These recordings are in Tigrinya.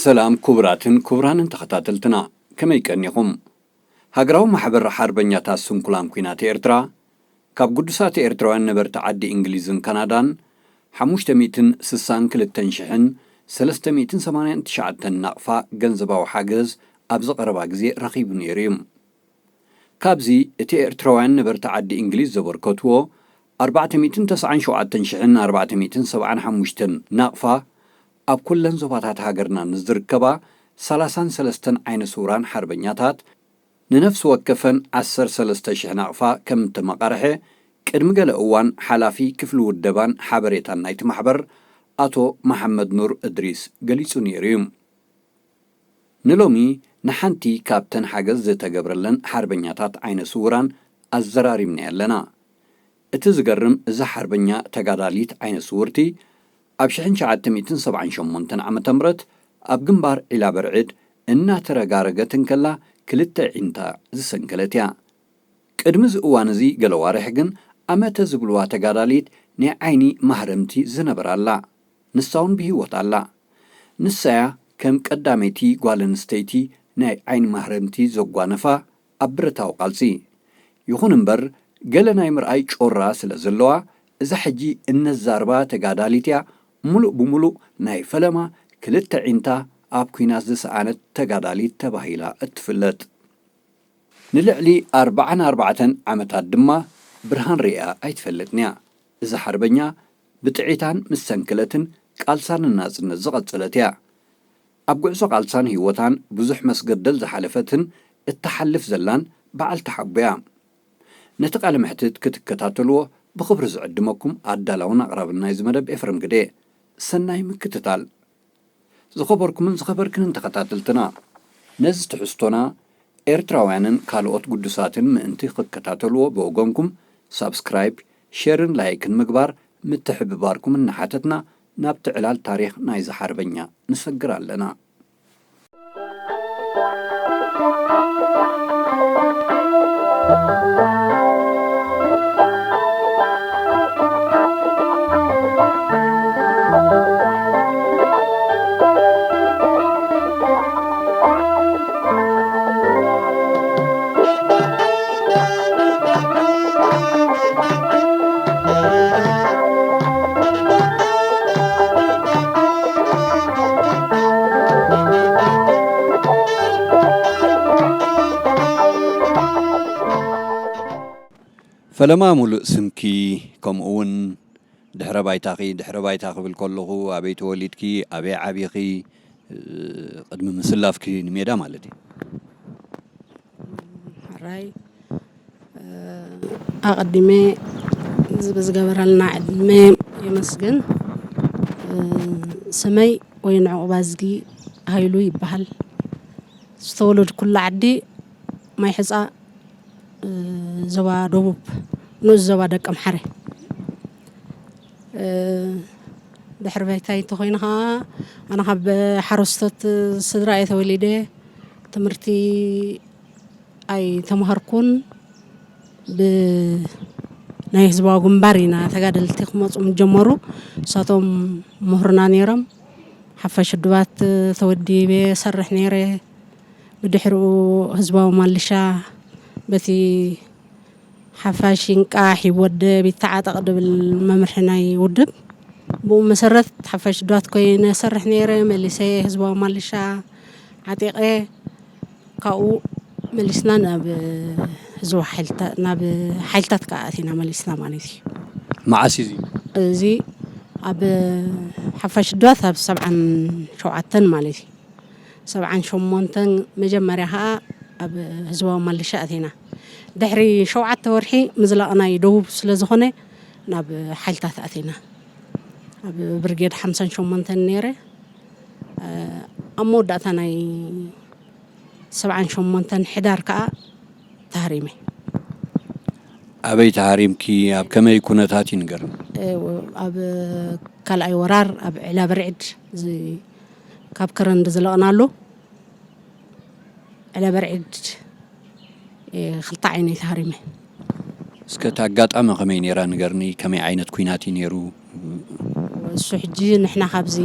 ሰላም ክቡራትን ክቡራንን ተኸታተልትና፣ ከመይ ቀኒኹም? ሃገራዊ ማሕበር ሓርበኛታት ስንኩላን ኲናት ኤርትራ፣ ካብ ግዱሳት ኤርትራውያን ነበርቲ ዓዲ እንግሊዝን ካናዳን፣ ሓሙሽተ ሚእትን ስሳን ክልተን ሽሕን ሰለስተ ሚእትን ሰማንያን ትሽዓተን ናቕፋ ገንዘባዊ ሓገዝ ኣብዚ ቀረባ ግዜ ረኺቡ ነይሩ እዩ። ካብዚ እቲ ኤርትራውያን ነበርቲ ዓዲ እንግሊዝ ዘበርከትዎ ኣርባዕተ ሚእትን ተስዓን ሸውዓተን ሽሕን ኣርባዕተ ሚእትን ሰብዓን ሓሙሽተን ናቕፋ፣ ኣብ ኩለን ዞባታት ሃገርና ንዝርከባ ሰላሳን ሰለስተን ዓይነ ስውራን ሓርበኛታት፣ ንነፍሲ ወከፈን ዓሰርተ ሰለስተ ሽሕ ናቕፋ ከም እተመቓርሐ፣ ቅድሚ ገለ እዋን ሓላፊ ክፍሊ ውደባን ሓበሬታን ናይቲ ማሕበር ኣቶ መሓመድ ኑር እድሪስ ገሊጹ ነይሩ እዩ። ንሎሚ ንሓንቲ ካብተን ሓገዝ ዝተገብረለን ሓርበኛታት ዓይነ ስውራን ኣዘራሪብናያ ኣለና። እቲ ዝገርም፣ እዛ ሓርበኛ ተጋዳሊት ዓይነ ስውርቲ ኣብ ሽሕን ትሽዓተ ሚእትን ሰብዓን ሸሞንተን ዓመተ ምህረት ኣብ ግንባር ዒላ በርዕድ እናተረጋረገት እንከላ ክልተ ዒንታ ዝሰንከለት እያ። ቅድሚ እዚ እዋን እዚ ገለ ዋርሕ ግን ኣመተ ዝብልዋ ተጋዳሊት ናይ ዓይኒ ማህረምቲ ዝነበራ ኣላ። ንሳ እውን ብህይወት ኣላ። ንሳያ ከም ቀዳመይቲ ጓል ኣንስተይቲ ናይ ዓይኒ ማህረምቲ ዘጓነፋ ኣብ ብረታዊ ቃልሲ። ይኹን እምበር፣ ገለ ናይ ምርኣይ ጮራ ስለ ዘለዋ፣ እዛ ሕጂ እነዛርባ ተጋዳሊት እያ፣ ምሉእ ብምሉእ ናይ ፈለማ ክልተ ዒንታ ኣብ ኲናት ዝሰኣነት ተጋዳሊት ተባሂላ እትፍለጥ። ንልዕሊ ኣርባዓን ኣርባዕተን ዓመታት ድማ ብርሃን ርእያ ኣይትፈልጥን እያ። እዛ ሓርበኛ ብጥዒታን ምስ ሰንከለትን ቃልሳ ንናጽነት ዝቐጸለት እያ። ኣብ ጉዕዞ ቃልሳን ህይወታን ብዙሕ መስገደል ዝሓለፈትን እትሓልፍ ዘላን በዓልቲ ሓቦ እያ። ነቲ ቃለ መሕትት ክትከታተልዎ ብኽብሪ ዝዕድመኩም ኣዳላውን ኣቕራብን ናይዚ መደብ ኤፍሬም ግደ። ሰናይ ምክትታል። ዝኸበርኩምን ዝኸበርክንን ተኸታተልትና፣ ነዚ ትሕዝቶና ኤርትራውያንን ካልኦት ግዱሳትን ምእንቲ ክከታተልዎ ብወገንኩም ሳብስክራይብ፣ ሼርን ላይክን ምግባር ምትሕብባርኩም እናሓተትና፣ ናብቲ ዕላል ታሪኽ ናይዚ ሓርበኛ ንሰግር ኣለና። ፈለማ፣ ሙሉእ ስምኪ፣ ከምኡ እውን ድሕረ ባይታኺ። ድሕረ ባይታ ክብል ከለኹ፣ ኣበይ ተወሊድኪ፣ ኣበይ ዓቢኺ፣ እ፣ ቅድሚ ምስላፍኪ ንሜዳ ማለት እዩ። ሕራይ፣ እ፣ ኣቐዲመ ዝ-፣ ብዝገበረልና ዕድመ የመስግን። እ፣ ስመይ ወይን ዕቑባዝጊ ሃይሉ ይበሃል። ዝተወለድኩላ ዓዲ ማይ ሕፃ፣ እ፣ ዞባ ደቡብ፣ ንኡስ ዞባ ደቀምሓረ። እ፣ ድሕሪ ባይታይ እንተኾይኑ ኸዓ፣ ኣነ ካብ ሓረስቶት ስድራ እየ ተወሊደ። ትምህርቲ ኣይተምሃርኩን። ብ-፣ ናይ ህዝባዊ ግንባር ኢና ተጋደልቲ ክመፁ ምስ ጀመሩ፣ ንሳቶም ምሁርና ነይሮም። ሓፋሽ ውድባት ተወዲበ ሰርሕ ነይረ። ብድሕሪኡ ህዝባዊ ማልሻ በቲ ሓፋሽ ይንቃሕ ይወደብ ይተዓጠቕ ድብል መምርሒ ናይ ውድብ። ብኡ መሰረት ሓፋሽ ውድባት ኮይነ ሰርሕ ነይረ። መሊሰ ህዝባዊ ማልሻ ዓጢቐ፣ ካብኡ መሊስና ናብ ህዝባዊ ሓይልታ-፣ ናብ ሓይልታት ከዓ ኣቲና መሊስና ማለት እዩ። መዓስ እዩ እዚ? እዚ ኣብ ሓፋሽ ውድባት ኣብ ሰብዓን ሸውዓተን ማለት እዩ። ሰብዓን ሸሞንተን መጀመርያ ኸዓ ኣብ ህዝባዊ ማልሻ ኣቲና። ድሕሪ ሸውዓተ ወርሒ ምዝላቕ ናይ ደቡብ ስለ ዝኾነ ናብ ሓይልታት ኣቲና። ኣብ ብርጌድ ሓምሳን ሸሞንተን ነይረ። እ፣ ኣብ መወዳእታ ናይ ሰብዓን ሸሞንተን ሕዳር ከኣ ተሃሪመ። ኣበይ ተሃሪምኪ? ኣብ ከመይ ኩነታት እዩ ንገርኒ? እ፣ ኣብ ካልኣይ ወራር ኣብ ዕላ በርዕድ ዝ-፣ ካብ ከረን ዝለቕናሉ ዕላ በርዕድ፣ እ፣ ክልተ ዓይነይ ተሃሪመ። እስከ እቲ ኣጋጣሚ ከመይ ነይራ ንገርኒ? ከመይ ዓይነት ኩናት እዩ ነይሩ? እሱ ሕጂ ንሕና ካብዚ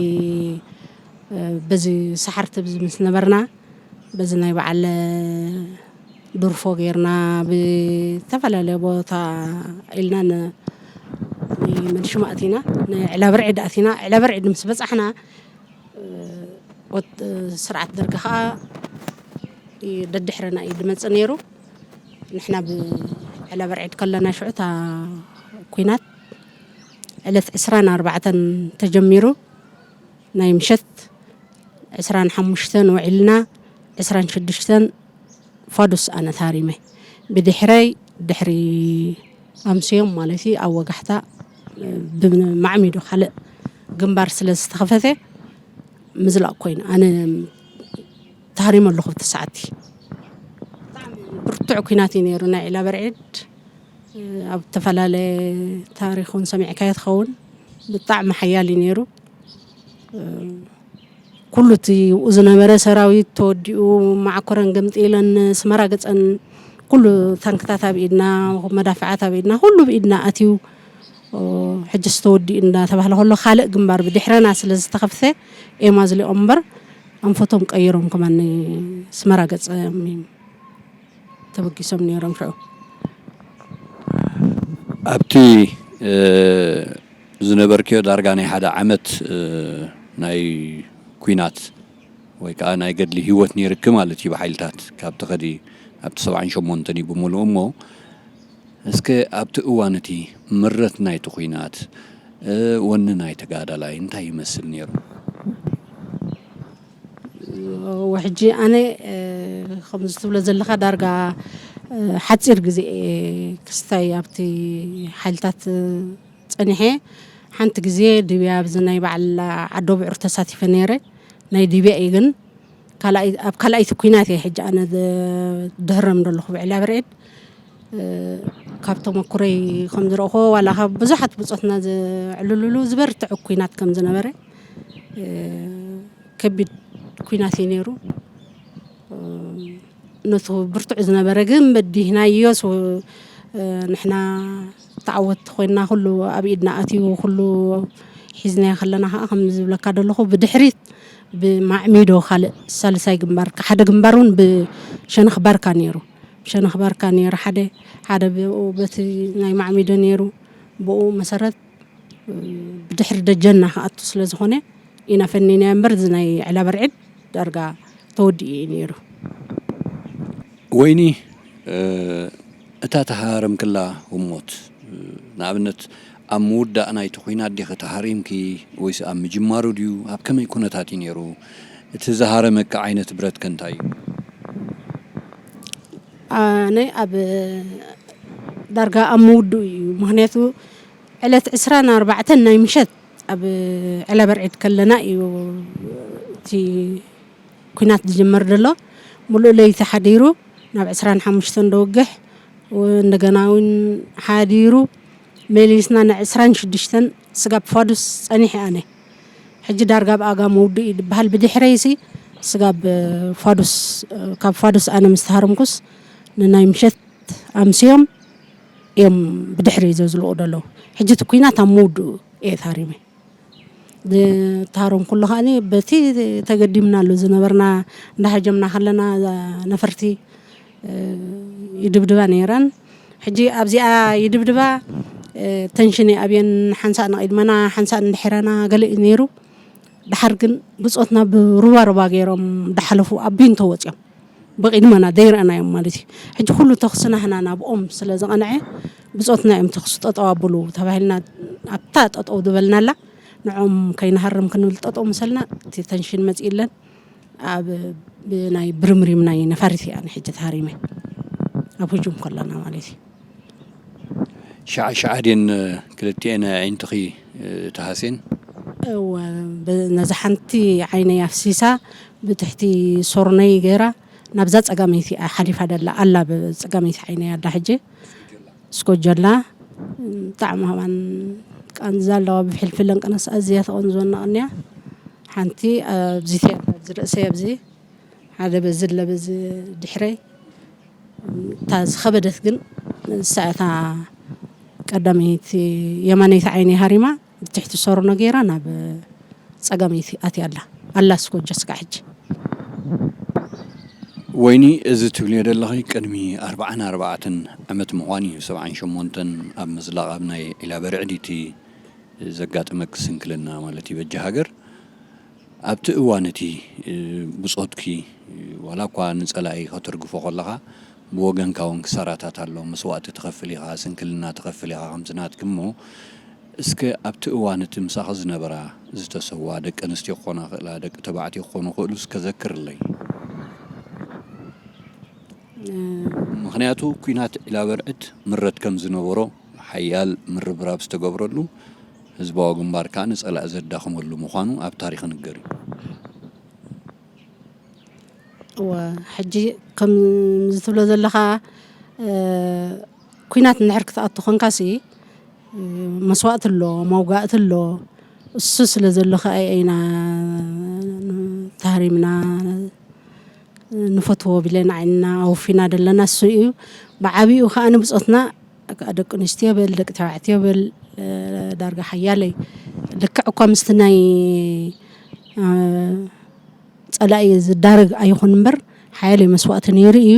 በዚ ሰሓርቲ ብዚ ምስ ነበርና በዚ ናይ በዓል ድርፎ ጌርና ብተፈላለየ ቦታ ኢልና ን- ንመንሽማ ኣቲና ንዕላብርዒድ ኣቲና ዕላብርዒድ ምስ በጻሕና ወጥ ስርዓት ደርጊ ከዓ ደድሕረና እዩ ድመጽእ ነይሩ። ንሕና ብዕላብርዒድ ከለና ሽዑ እታ ኲናት ዕለት ዕስራን ኣርባዕተን ተጀሚሩ ናይ ምሸት ዕስራን ሓሙሽተን ውዒልና ዕስራን ሽዱሽተን ፋዱስ ኣነ ታሪመ። ብድሕረይ ድሕሪ ኣምስዮም ማለት እዩ ኣብ ወጋሕታ ብማዕሚዶ ካልእ ግንባር ስለ ዝተኸፈተ ምዝላቕ ኮይኑ ኣነ ተሃሪመ ኣለኹ ብቲ ሰዓቲ። ብርቱዕ ኩናት እዩ ነይሩ ናይ ዒላ በርዒድ። ኣብ ዝተፈላለየ ታሪኽ እውን ሰሚዕካዮ ትኸውን። ብጣዕሚ ሓያል እዩ ነይሩ። ኩሉ እቲ ዝነበረ ሰራዊት ተወዲኡ መዓኮረን ገምጢለን ስመራ ገፀን ኩሉ ታንክታት ኣብ ኢድና መዳፍዓት ኣብ ኢድና ኩሉ ብኢድና ኣትዩ ሕጅስ ተወዲኡ እንዳተባህለ ከሎ ካልእ ግንባር ብድሕረና ስለ ዝተኸፍተ ኤማ ዝሊኦም እምበር ኣንፈቶም ቀይሮም ከማን ስመራ ገፀም ተበጊሶም ነይሮም ሽዑ። ኣብቲ ዝነበርክዮ ዳርጋ ናይ ሓደ ዓመት ናይ ኲናት ወይ ከዓ ናይ ገድሊ ህይወት ነይርኪ ማለት እዩ ብሓይልታት ካብ ትኸዲ ኣብቲ ሰብዓን ሸሞንተን እዩ ብምሉኡ እሞ እስከ ኣብቲ እዋን እቲ ምረት ናይቲ ኲናት ወኒ ናይ ተጋዳላይ እንታይ ይመስል ነይሩ? ወሕጂ ኣነ ከምዚ ትብሎ ዘለኻ ዳርጋ ሓፂር ግዜ ክስታይ ኣብቲ ሓይልታት ፀኒሐ ሓንቲ ግዜ ድብያ ኣብዚ ናይ በዓል ዓዶ ብዕር ተሳቲፈ ነይረ ናይ ድብያ እዩ ግን ኣብ ካልኣይቲ ኩናት እየ ሕጂ ኣነ ድህረም ዘለኹ ብዕላ ብርዒድ ካብ ተመኩረይ ከም ዝረእኹዎ ዋላ ካብ ብዙሓት ብፆትና ዘዕልሉሉ ዝበርትዕ ኩናት ከም ዝነበረ ከቢድ ኩናት እዩ ነይሩ። ነቱ ብርቱዕ ዝነበረ ግን በዲህናዮስ ንሕና ተዓወትቲ ኮይና ኩሉ ኣብ ኢድና ኣትዩ ኩሉ ሒዝናዮ ከለና ከዓ ከም ዝብለካ ዘለኹ ብድሕሪት ብማዕሚዶ ካልእ ሳልሳይ ግንባር ሓደ ግንባር እውን ብሸነኽ ባርካ ነይሩ። ብሸነኽ ባርካ ነይሩ ሓደ ሓደ ብኡ በቲ ናይ ማዕሚዶ ነይሩ ብኡ መሰረት ብድሕሪ ደጀና ክኣቱ ስለ ዝኾነ ኢና ፈኒናዮ እምበር እዚ ናይ ዕላ በርዒድ ዳርጋ ተወዲኡ እዩ ነይሩ። ወይኒ እታ ተሃረምክላ ህሞት ንኣብነት ኣብ ምውዳእ ናይቲ ኲናት ዲኺ ተሃሪምኪ ወይስ ኣብ ምጅማሩ ድዩ? ኣብ ከመይ ኩነታት እዩ ነይሩ? እቲ ዝሃረመኪ ዓይነት ብረት ከ እንታይ እዩ? ኣነ ኣብ ዳርጋ ኣብ ምውድኡ እዩ ምክንያቱ ዕለት ዕስራን ኣርባዕተን ናይ ምሸት ኣብ ዕላ በርዒድ ከለና እዩ እቲ ኩናት ዝጅመር ዘሎ። ሙሉእ ለይቲ ሓዲሩ ናብ ዕስራን ሓሙሽተን ደውግሕ እንደገና እውን ሓዲሩ መሊስና ን ዕስራን ሽዱሽተን ስጋብ ፋዱስ ፀኒሐ ኣነ ሕጂ ዳርጋ ብኣጋ መውድእ እዩ ዝበሃል ብድሕረይሲ ስጋብ ፋዱስ ካብ ፋዱስ ኣነ ምስ ተሃረምኩስ ንናይ ምሸት ኣምስዮም እዮም ብድሕሪ ዘዝልቑ ዘለዉ ሕጂ እቲ ኩናት ኣብ መውድኡ እየ ታሪመ ዝታሮም ኩሉ ከዓኒ በቲ ተገዲምናሉ ዝነበርና እንዳሃጀምና ከለና ነፈርቲ ይድብድባ ነይረን። ሕጂ ኣብዚኣ ይድብድባ ተንሽን ኣብየን ሓንሳእ ንቕድመና ሓንሳእ ንድሕረና ገለ እዩ ነይሩ። ድሓር ግን ብፆትና ብሩባ ሩባ ገይሮም ድሓለፉ ኣብ ቢንቶ ወፂኦም ብቕድመና ዘይረኣናዮም ማለት እዩ። ሕጂ ኩሉ ተኽሲ ናህና ናብኦም ስለ ዝቐንዐ ብፆትና እዮም ተኽሲ ጠጠው ኣብሉ ተባሂልና ኣብታ ጠጠው ዝበልናላ ንዖም ከይንሃርም ክንብል ጠጠው ምሰልና እቲ ተንሽን መፂእለን ኣብ ብናይ ብርምሪም ናይ ነፋሪት እያ ንሕጂ ተሃሪመ ኣብ ህጁም ከለና ማለት እዩ። ሸዓ ሸዓ ድየን ክልቲኤን ኣዒንትኺ ተሃስየን? እወ ነዛ ሓንቲ ዓይነይ ኣፍሲሳ ብትሕቲ ሶርነይ ገይራ ናብዛ ፀጋመይቲ እያ ሓሊፋ ደላ ኣላ ብፀጋመይቲ ዓይነይ ኣላ ሕጂ ስኮጀላ ብጣዕሚ ከማን ቃንዛ ኣለዋ ብፍልፍለን ቅነስ ኣዝያ ተቐንዞና ቅንያ ሓንቲ ኣብዚ ኣብዚ ርእሰይ ኣብዚ ሓደ በዚ ለበዚ ድሕረይ እታ ዝኸበደት ግን ንሳ እታ ቀዳመይቲ የማነይቲ ዓይነይ ሃሪማ ብትሕቲ ሰርኖ ገይራ ናብ ፀጋመይቲ ኣትያ ኣላ። ኣላስ ጎጆ ስጋዕ ሕጂ። ወይኒ፣ እዚ ትብልዮ ዘለኺ ቅድሚ ኣርባዓን ኣርባዕተን ዓመት ምዃን እዩ። ሰብዓን ሸሞንተን ኣብ ምዝላቕ ኣብ ናይ ዒላ በርዕድ እቲ ዘጋጠመኪ ስንክልና ማለት እዩ በጃ ሃገር። ኣብቲ እዋን እቲ ብጾትኪ ዋላ እኳ ንጸላኢ ከተርግፎ ከለኻ ብወገንካ እውን ክሳራታት ኣሎ። መስዋእቲ ትኸፍል ኢኻ፣ ስንክልና ትኸፍል ኢኻ ከምቲ ናትኪ። እሞ እስከ ኣብቲ እዋን እቲ ምሳኺ ዝነበራ ዝተሰዋ ደቂ ኣንስትዮ ክኾና ክእላ፣ ደቂ ተባዕትዮ ክኾኑ ክእሉ እስከ ዘክርለይ። ምኽንያቱ ኲናት ዒላ በርዕድ ምረት ከም ዝነበሮ ሓያል ምርብራብ ዝተገብረሉ፣ ህዝባዊ ግንባር ከኣ ንጸላኢ ዘዳኽመሉ ምዃኑ ኣብ ታሪኽ ይንገር እዩ። እወ፣ ሕጂ ከምዚ ትብሎ ዘለኻ እ፣ ኲናት እንድሕር ክትኣቱ ኮንካሲ እ፣ መስዋእቲ ኣሎ፣ መውጋእቲ ኣሎ። እሱ ስለ ዘሎ ከኣ ኢና ተሃሪምና ንፈትዎ ቢለ ንዓይንና ኣውፊና ዘለና እሱ እዩ። ብዓቢኡ ከኣ ንብጾትና ደቂ ኣንስትዮ በል ደቂ ተባዕትዮ በል እ፣ ዳርጋ ሓያለይ ልክዕ እኳ ምስቲ ናይ እ፣ ጸላኢ ዝዳረግ ኣይኹን እምበር ሓያለይ መስዋእቲ ነይሩ እዩ።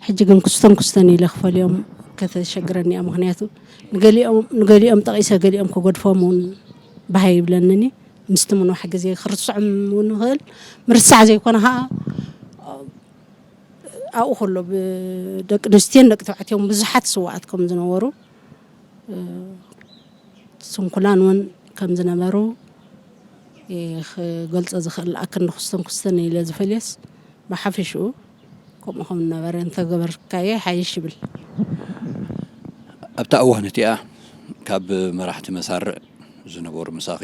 ሕጂ ግን ክስተን ክስተን ኢለ ክፈልዮም ከተሸግረኒ እያ። ምኽንያቱ ንገሊኦም ንገሊኦም ጠቒሰ ገሊኦም ክገድፎም እውን ባህ ይብለንን እዩ። ምስቲ ምንዋሕ ግዜ ክርስዖም እውን ይኽእል ምርሳዕ ዘይኮነ ከዓ ኣብኡ ከሎ ብደቂ ኣንስትዮን ደቂ ተባዕትዮን ብዙሓት ስዋኣት ከም ዝነበሩ ስንኩላን እውን ከም ዝነበሩ ክገልጾ ዝኽእል ኣክንዲ ክስተን ክስተን ኢለ ዝፈልዮስ ብሓፈሽኡ ከምኡ ከም ዝነበረ እንተገበርካዮ ሓይሽ ይብል። ኣብታ እዋን እቲኣ ካብ መራሕቲ መሳርዕ ዝነበሩ ምሳኺ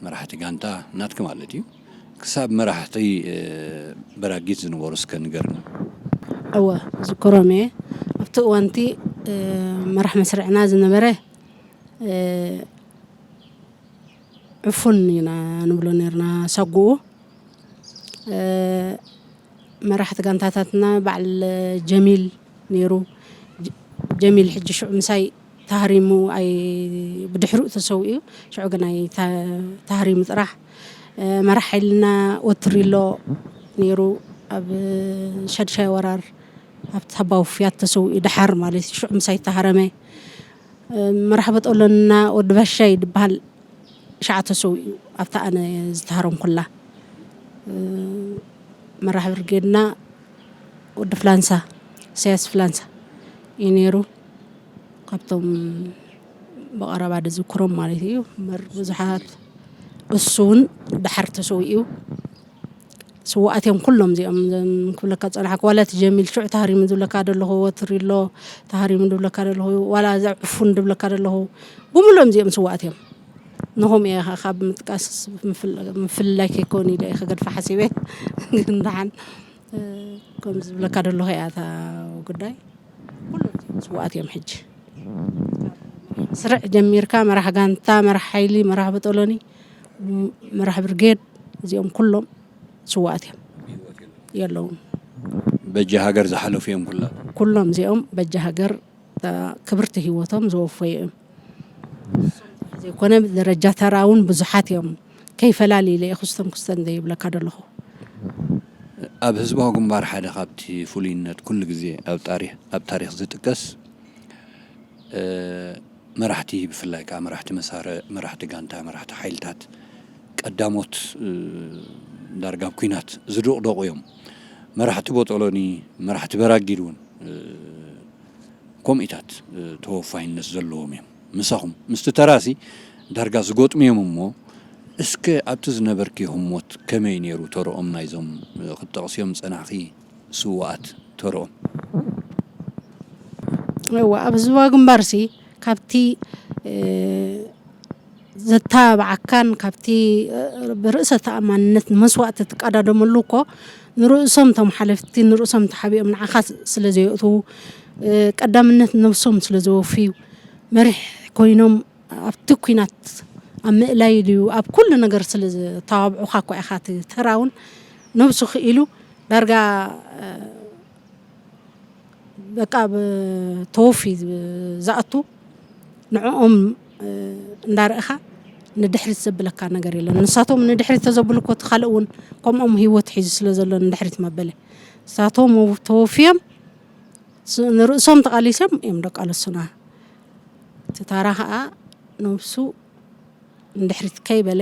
መራሕቲ ጋንታ ናትኪ ማለት እዩ ክሳብ መራሕቲ በራጊት ዝነበሩ እስከ ንገርኒ። እወ ዝክሮም እየ። ኣብቲ እዋንቲ መራሕ መስርዕና ዝነበረ ዕፉን ኢና ንብሎ ነርና ሳጉኡ መራሕቲ ጋንታታትና በዓል ጀሚል ነይሩ። ጀሚል ሕጂ ሽዑ ምሳይ ተሃሪሙ ኣይ ብድሕሪኡ ተሰዊኡ ሽዑ ግን ኣይ ተሃሪሙ ጥራሕ መራሕ ሓይልና ወትሪሎ ነይሩ ኣብ ሸድሻይ ወራር ኣብቲ ታባዊ ፍያት ተሰዊኡ ድሓር ማለት እዩ ሽዑ ምሳይ ተሃረመ። መራሕ በጠሎና ወዲ ባሻይ ድበሃል ሸዓ ተሰዊኡ ኣብታ ኣነ ዝተሃረምኩላ መራሕ ብርጌድና ወዲ ፍላንሳ ኢሳያስ ፍላንሳ እዩ ነይሩ። ካብቶም ብቐረባ ዝዝክሮም ማለት እዩ እምበር ብዙሓት እሱ እውን ድሓር ተሰዊኡ ስዋኣት እዮም ኩሎም እዚኦም ክብለካ ዝፀናሕኩ ዋላ እቲ ጀሚል ሽዑ ተሃሪሙ ዝብለካ ዘለኹ ወትሪሎ ተሃሪሙ ዝብለካ ዘለኹ ዋላ እዛ ዕፉን ዝብለካ ዘለኹ ብምሎም እዚኦም ስዋኣት እዮም። ንኹም እየ ካብ ምጥቃስ ምፍልላይ ከይኮን ኢለ እየ ክገድፋ ሓሲበ ግን ደሓን ከምዚ ዝብለካ ዘለኹ እያ እታ ጉዳይ ኩሎም እዚኦም ስዋኣት እዮም ሕጂ ስርዕ ጀሚርካ መራሕ ጋንታ መራሕ ሓይሊ መራሕ በጠሎኒ መራሕ ብርጌድ እዚኦም ኩሎም ስዋኣት እዮም የለውን። በጃ ሃገር ዝሓለፉ እዮም ኩላ ኩሎም እዚኦም በጃ ሃገር ክብርቲ ህይወቶም ዘወፈዩ እዮም። ዘይኮነ ደረጃ ተራ እውን ብዙሓት እዮም። ከይፈላሊ ኢለ ክስተን ክስተን ዘይብለካ ዘለኹ። ኣብ ህዝባዊ ግንባር ሓደ ካብቲ ፍሉይነት ኩሉ ግዜ ኣብ ታሪኽ ዝጥቀስ መራሕቲ ብፍላይ ከዓ መራሕቲ መሳርዕ መራሕቲ ጋንታ መራሕቲ ሓይልታት ቀዳሞት ዳርጋ ኣብ ኲናት ዝድቕደቑ እዮም። መራሕቲ ቦጦሎኒ መራሕቲ በራጊድ እውን ከምኡታት ተወፋይነት ዘለዎም እዮም። ምሳኹም ምስቲ ተራሲ ዳርጋ ዝገጥሙ እዮም እሞ እስከ ኣብቲ ዝነበርኪ ህሞት ከመይ ነይሩ ተርኦም ናይዞም ክትጠቕስዮም ዝጸናሕኺ ስውኣት ተርኦም? እዋ ኣብ ህዝባዊ ግንባርሲ ካብቲ ዘተባብዓካን ካብቲ ብርእሰ ተኣማንነት ንመስዋእቲ ትቀዳደመሉ እኮ ንርእሶም እቶም ሓለፍቲ ንርእሶም ተሓቢኦም ንዓኻ ስለ ዘየእትዉ ቀዳምነት ነብሶም ስለ ዘወፍዩ መሪሕ ኮይኖም ኣብቲ ኲናት ኣብ ምእላይ ድዩ ኣብ ኩሉ ነገር ስለ ዝተባብዑኻ እኮ ኢኻ እቲ ተራ እውን ነብሱ ክኢሉ ዳርጋ በቃ ተወፊ ዝኣቱ ንዕኦም እንዳረእኻ ንድሕሪት ዘብለካ ነገር የለን። ንሳቶም ንድሕሪት ተዘብሉ እኮ እቲ ካልእ እውን ከምኦም ህይወት ሒዙ ስለ ዘሎ ንድሕሪት መበለ ንሳቶም ተወፍዮም ስ- ንርእሶም ተቓሊሶም እዮም ደቃለሱና። እቲ ታራ ከዓ ነብሱ ንድሕሪት ከይበለ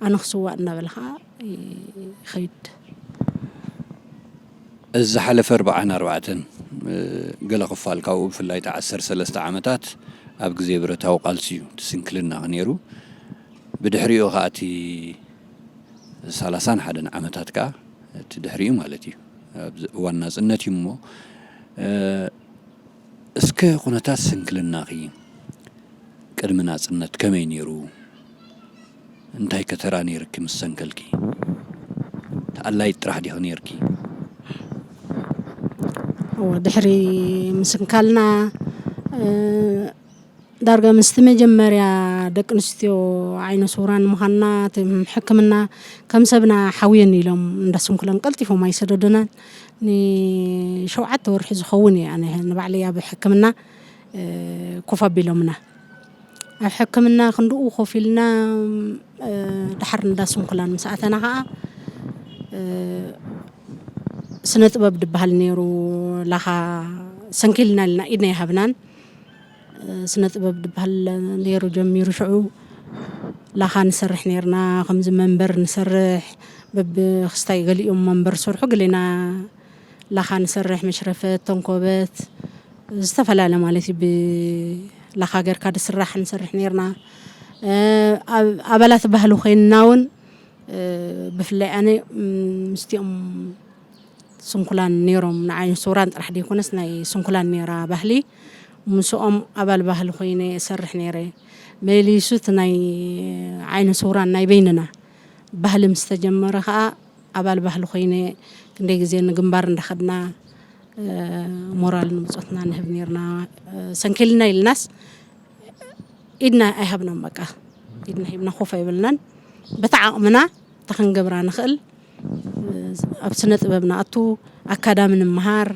ኣነ ክስዋእ እናበለ ከዓ ይኸይድ። እዚ ዝሓለፈ ኣርባዓን ኣርባዕተን ገለ ክፋል ካብኡ ብፍላይ ታ ዓሰርተ ሰለስተ ዓመታት ኣብ ግዜ ብረታዊ ቃልሲ እዩ እቲ ስንክልና ነይሩ። ብድሕሪኡ ከዓ እቲ ሰላሳን ሓደን ዓመታት ከዓ እቲ ድሕሪኡ ማለት እዩ። ኣብዚ እዋን ናፅነት እዩ እሞ እስከ ኩነታት ስንክልናኺ ቅድሚ ናፅነት ከመይ ነይሩ? እንታይ ከተራ ነይርኪ ምስ ሰንከልኪ? ተኣላይት ጥራሕ ዲኺ ነይርኪ? እወ፣ ድሕሪ ምስንካልና እ፣ ዳርጋ ምስቲ መጀመርያ ደቂ ኣንስትዮ ዓይነ ስውራን ምዃንና እቲ ሕክምና ከም ሰብና ሓውየን ኢሎም እንዳስንኩለን ቀልጢፎም ኣይሰደዱናን። ንሸውዓተ ወርሒ ዝኸውን እየ ኣነ ንባዕለይ ኣብ ሕክምና እ፣ ኮፍ ኣቢሎምና። ኣብ ሕክምና ክንድኡ ኮፍ ኢልና እ፣ ድሓር እንዳስንኩላን ምስ ኣተና ከዓ እ፣ ስነ ጥበብ ድበሃል ነይሩ። ላኻ ሰንኪልና ኢልና ኢድና ይሃብናን ስነ ጥበብ ድበሃል ነይሩ ጀሚሩ። ሽዑ ላኻ ንሰርሕ ነይርና። ከምዚ መንበር ንሰርሕ፣ በብክስታይ ገሊኦም መንበር ዝሰርሑ፣ ገሌና ላኻ ንሰርሕ፣ መሽረፈት፣ ተንኮበት፣ ዝተፈላለ ማለት እዩ። ብላኻ ጌርካ ድስራሕ ንሰርሕ ነይርና። እ፣ ኣብ- ኣባላት ባህሊ ኮይንና እውን እ፣ ብፍላይ ኣነ ም፣ ምስቲኦም ስንኩላን ነይሮም፣ ንዓይነ ስውራን ጥራሕ ደይኮነስ ናይ ስንኩላን ነይራ ባህሊ። ምስኦም ኣባል ባህሊ ኮይነ እሰርሕ ነይረ። መሊሱ እቲ ናይ ዓይነ ስውራን ናይ በይንና ባህሊ ምስ ተጀመረ ከዓ ኣባል ባህሊ ኮይነ ክንደይ ግዜ ንግንባር እንዳኸድና እ፣ ሞራል ንብፆትና ንህብ ነይርና። እ፣ ሰንኪልና ኢልናስ ኢድና ኣይሃብናን። በቃ ኢድና ሂብና ኮፍ ኣይበልናን። በታ ዓቕምና እታ ክንገብራ ንኽእል ኣብ ስነ ጥበብ ንኣቱ፣ ኣካዳሚ ንምሃር፣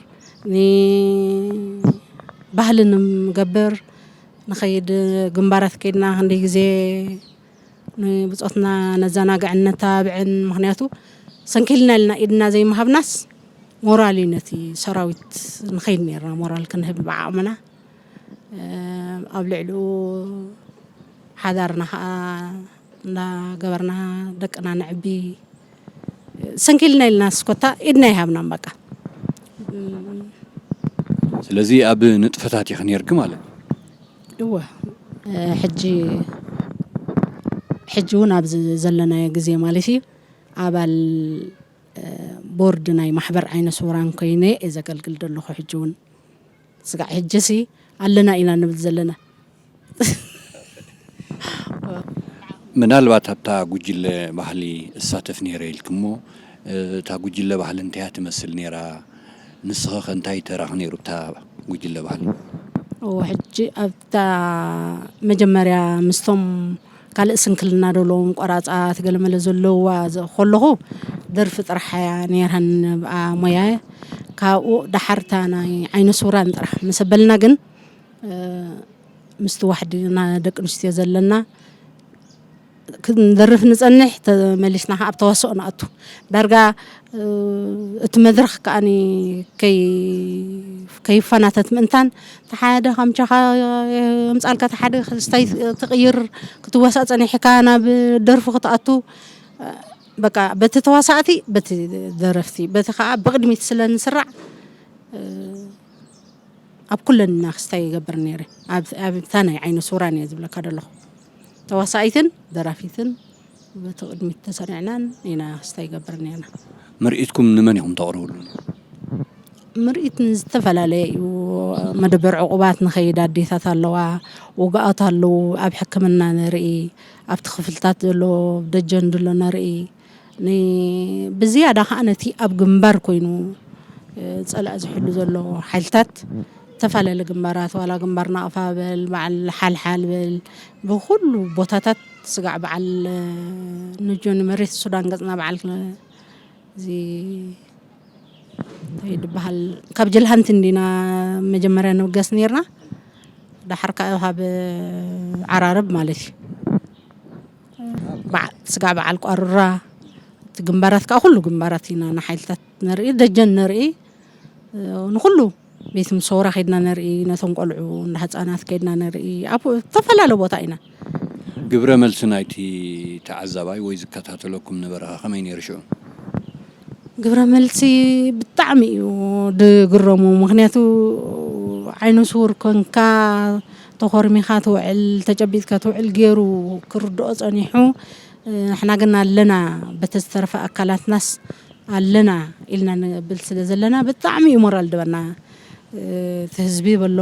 ን- ባህሊ ንገብር፣ ንኸይድ ግንባራት ከይድና ክንደይ ግዜ ንብፆትና ነዘናግዕን ነተባብዕን። ምኽንያቱ ሰንኪልና ኢልና ኢድና ዘይምሃብናስ ሞራል እዩ ነቲ ሰራዊት ንኸይድ ነይርና ሞራል ክንህብ ብዓቕምና። ኣብ ልዕሊኡ ሓዳርና ከዓ እንዳገበርና ደቅና ነዕቢ ሰንኪልና ኢልና ስኮታ ኢድና ይሃብናን በቃ። ስለዚ ኣብ ንጥፈታት ኢኺ ነይርኪ ማለት እዩ። እወ ሕጂ ሕጂ እውን ኣብዚ ዘለናዮ ግዜ ማለት እዩ ኣባል ቦርድ ናይ ማሕበር ዓይነ ስውራን ኮይነ እየ ዘገልግል ዘለኹ። ሕጂ እውን ስጋዕ ሕጂ ሲ ኣለና ኢና ንብል ዘለና። ምናልባት ኣብታ ጉጅለ ባህሊ እሳተፍ ነይረ ኢልኪ እሞ እታ ጉጅለ ባህሊ እንታይ እያ ትመስል ነይራ? ንስኸ ከ እንታይ ተራኺ ነይሩ ኣብታ ጉጅለ ባህሊ? እወ ሕጂ ኣብታ መጀመርያ ምስቶም ካልእ ስንክልና ዘለዎም ቆራፃት ገለመለ ዘለዋ ከለኹ ደርፊ ጥራሕ እያ ነይራን ብኣ ሞያ። ካብኡ ዳሓርታ ናይ ዓይነ ስውራን ጥራሕ ምስ ኣበልና ግን ምስቲ ዋሕዲ ደቂ ኣንስትዮ ዘለና ክንደርፍ ንፀንሕ፣ ተመሊስና ከዓ ኣብ ተዋስኦ ንኣቱ። ዳርጋ እቲ መድረኽ ከዓኒ ከይፈናተት ምእንታን ተሓደ ካምቻኻ የምፃልካ ተሓደ ክስታይ ትቕይር ክትዋሳእ ፀኒሕካ ናብ ደርፊ ክትኣቱ በቃ በቲ ተዋሳእቲ በቲ ደረፍቲ በቲ ከዓ ብቕድሚት ስለ ንስራዕ ኣብ ኩለን ኢና ክስታይ ይገብር ነይረ። ኣብታ ናይ ዓይነ ስውራን እየ ዝብለካ ዘለኹ። ተዋሳኢትን ደራፊትን በቲ ቅድሚት ተሰሪዕናን ኢና ክስታይ ይገብር ነይርና። ምርኢትኩም ንመን ኢኹም ተቕርብሉ? ምርኢት ንዝተፈላለየ እዩ። መደበር ዕቑባት ንኸይድ ኣዴታት ኣለዋ፣ ውግኣት ኣለዉ፣ ኣብ ሕክምና ንርኢ፣ ኣብቲ ክፍልታት ዘሎ ደጀን ድሎ ንርኢ። ብዝያዳ ከዓ ነቲ ኣብ ግንባር ኮይኑ ፀላእ ዝሕሉ ዘሎ ሓይልታት ተፈላለ ግንባራት ዋላ ግንባር ናቕፋ በል በዓል ሓልሓል በል ብኩሉ ቦታታት ስጋዕ በዓል ንጆኒ መሬት ሱዳን ገፅና በዓል እዚ እንታይ ድበሃል ካብ ጀልሃንቲ እንዲና መጀመርያ ንብገስ ነርና። ዳሓር ከዓ ካብ ዓራርብ ማለት እዩ። በዓ-፣ ስጋዕ በዓል ቋሩራ፣ እቲ ግንባራት ከዓ ኩሉ ግንባራት ኢና ንሓይልታት ነርኢ፣ ደጀን ነርኢ፣ እ፣ ንኹሉ ቤት ምሰውራ ከይድና ነርኢ፣ ነቶም ቆልዑ እንዳ ህፃናት ከይድና ነርኢ፣ ኣብ ዝተፈላለየ ቦታ ኢና። ግብረ መልሲ ናይቲ ተዓዛባይ ወይ ዝከታተለኩም ነበረ ከ ከመይ ነይሩ ሽዑ? ግብረ መልሲ ብጣዕሚ እዩ ድግረሙ። ምኽንያቱ ዓይነ ስውር ኮንካ ተኾርሚኻ ትውዕል፣ ተጨቢጥካ ትውዕል ገይሩ ክርድኦ ጸኒሑ። ንሕና ግን ኣለና፣ በቲ ዝተረፈ ኣካላትናስ ኣለና ኢልና ንብል ስለ ዘለና ብጣዕሚ እዩ ሞራል ድበና። እቲ ህዝቢ በሎ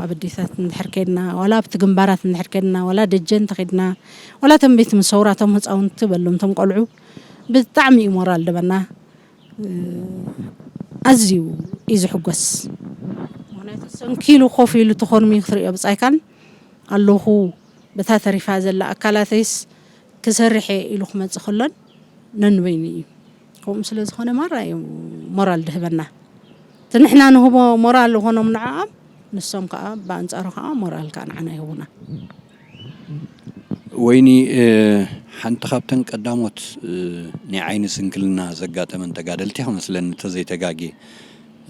ኣብ ኣዴታት እንድሕር ከድና፣ ዋላ ኣብቲ ግንባራት እንድሕር ከድና፣ ዋላ ደጀን ተኸድና፣ ዋላ ተም ቤት ምሰውራ፣ ተም ህፃውንቲ በሎም፣ ተም ቆልዑ ብጣዕሚ እዩ ሞራል ድበና። ኣዝዩ እዩ ዝሕጎስ። ምኽንያቱ ሰንኪሉ ኮፍ ኢሉ ተኾርሚ ክትሪኦ ብጻይካን ኣለኹ፣ በታ ተሪፋ ዘላ ኣካላተይስ ክሰርሕ እየ ኢሉ ክመጽእ ከሎን ነንበይኑ እዩ። ከምኡ ስለ ዝኾነ ማራ እዩ ሞራል ድህበና። እቲ ንሕና ንህቦ ሞራል ዝኾኖም ንዕኦም፣ ንሶም ከኣ ብኣንጻሩ ከኣ ሞራል ከኣ ንዓና ይህቡና። ወይኒ፣ እ፣ ሓንቲ ካብተን ቀዳሞት፣ እ፣ ናይ ዓይኒ ስንክልና ዘጋጠመን ተጋደልቲ ኢኺ መስለኒ፣ እንተዘይተጋግየ።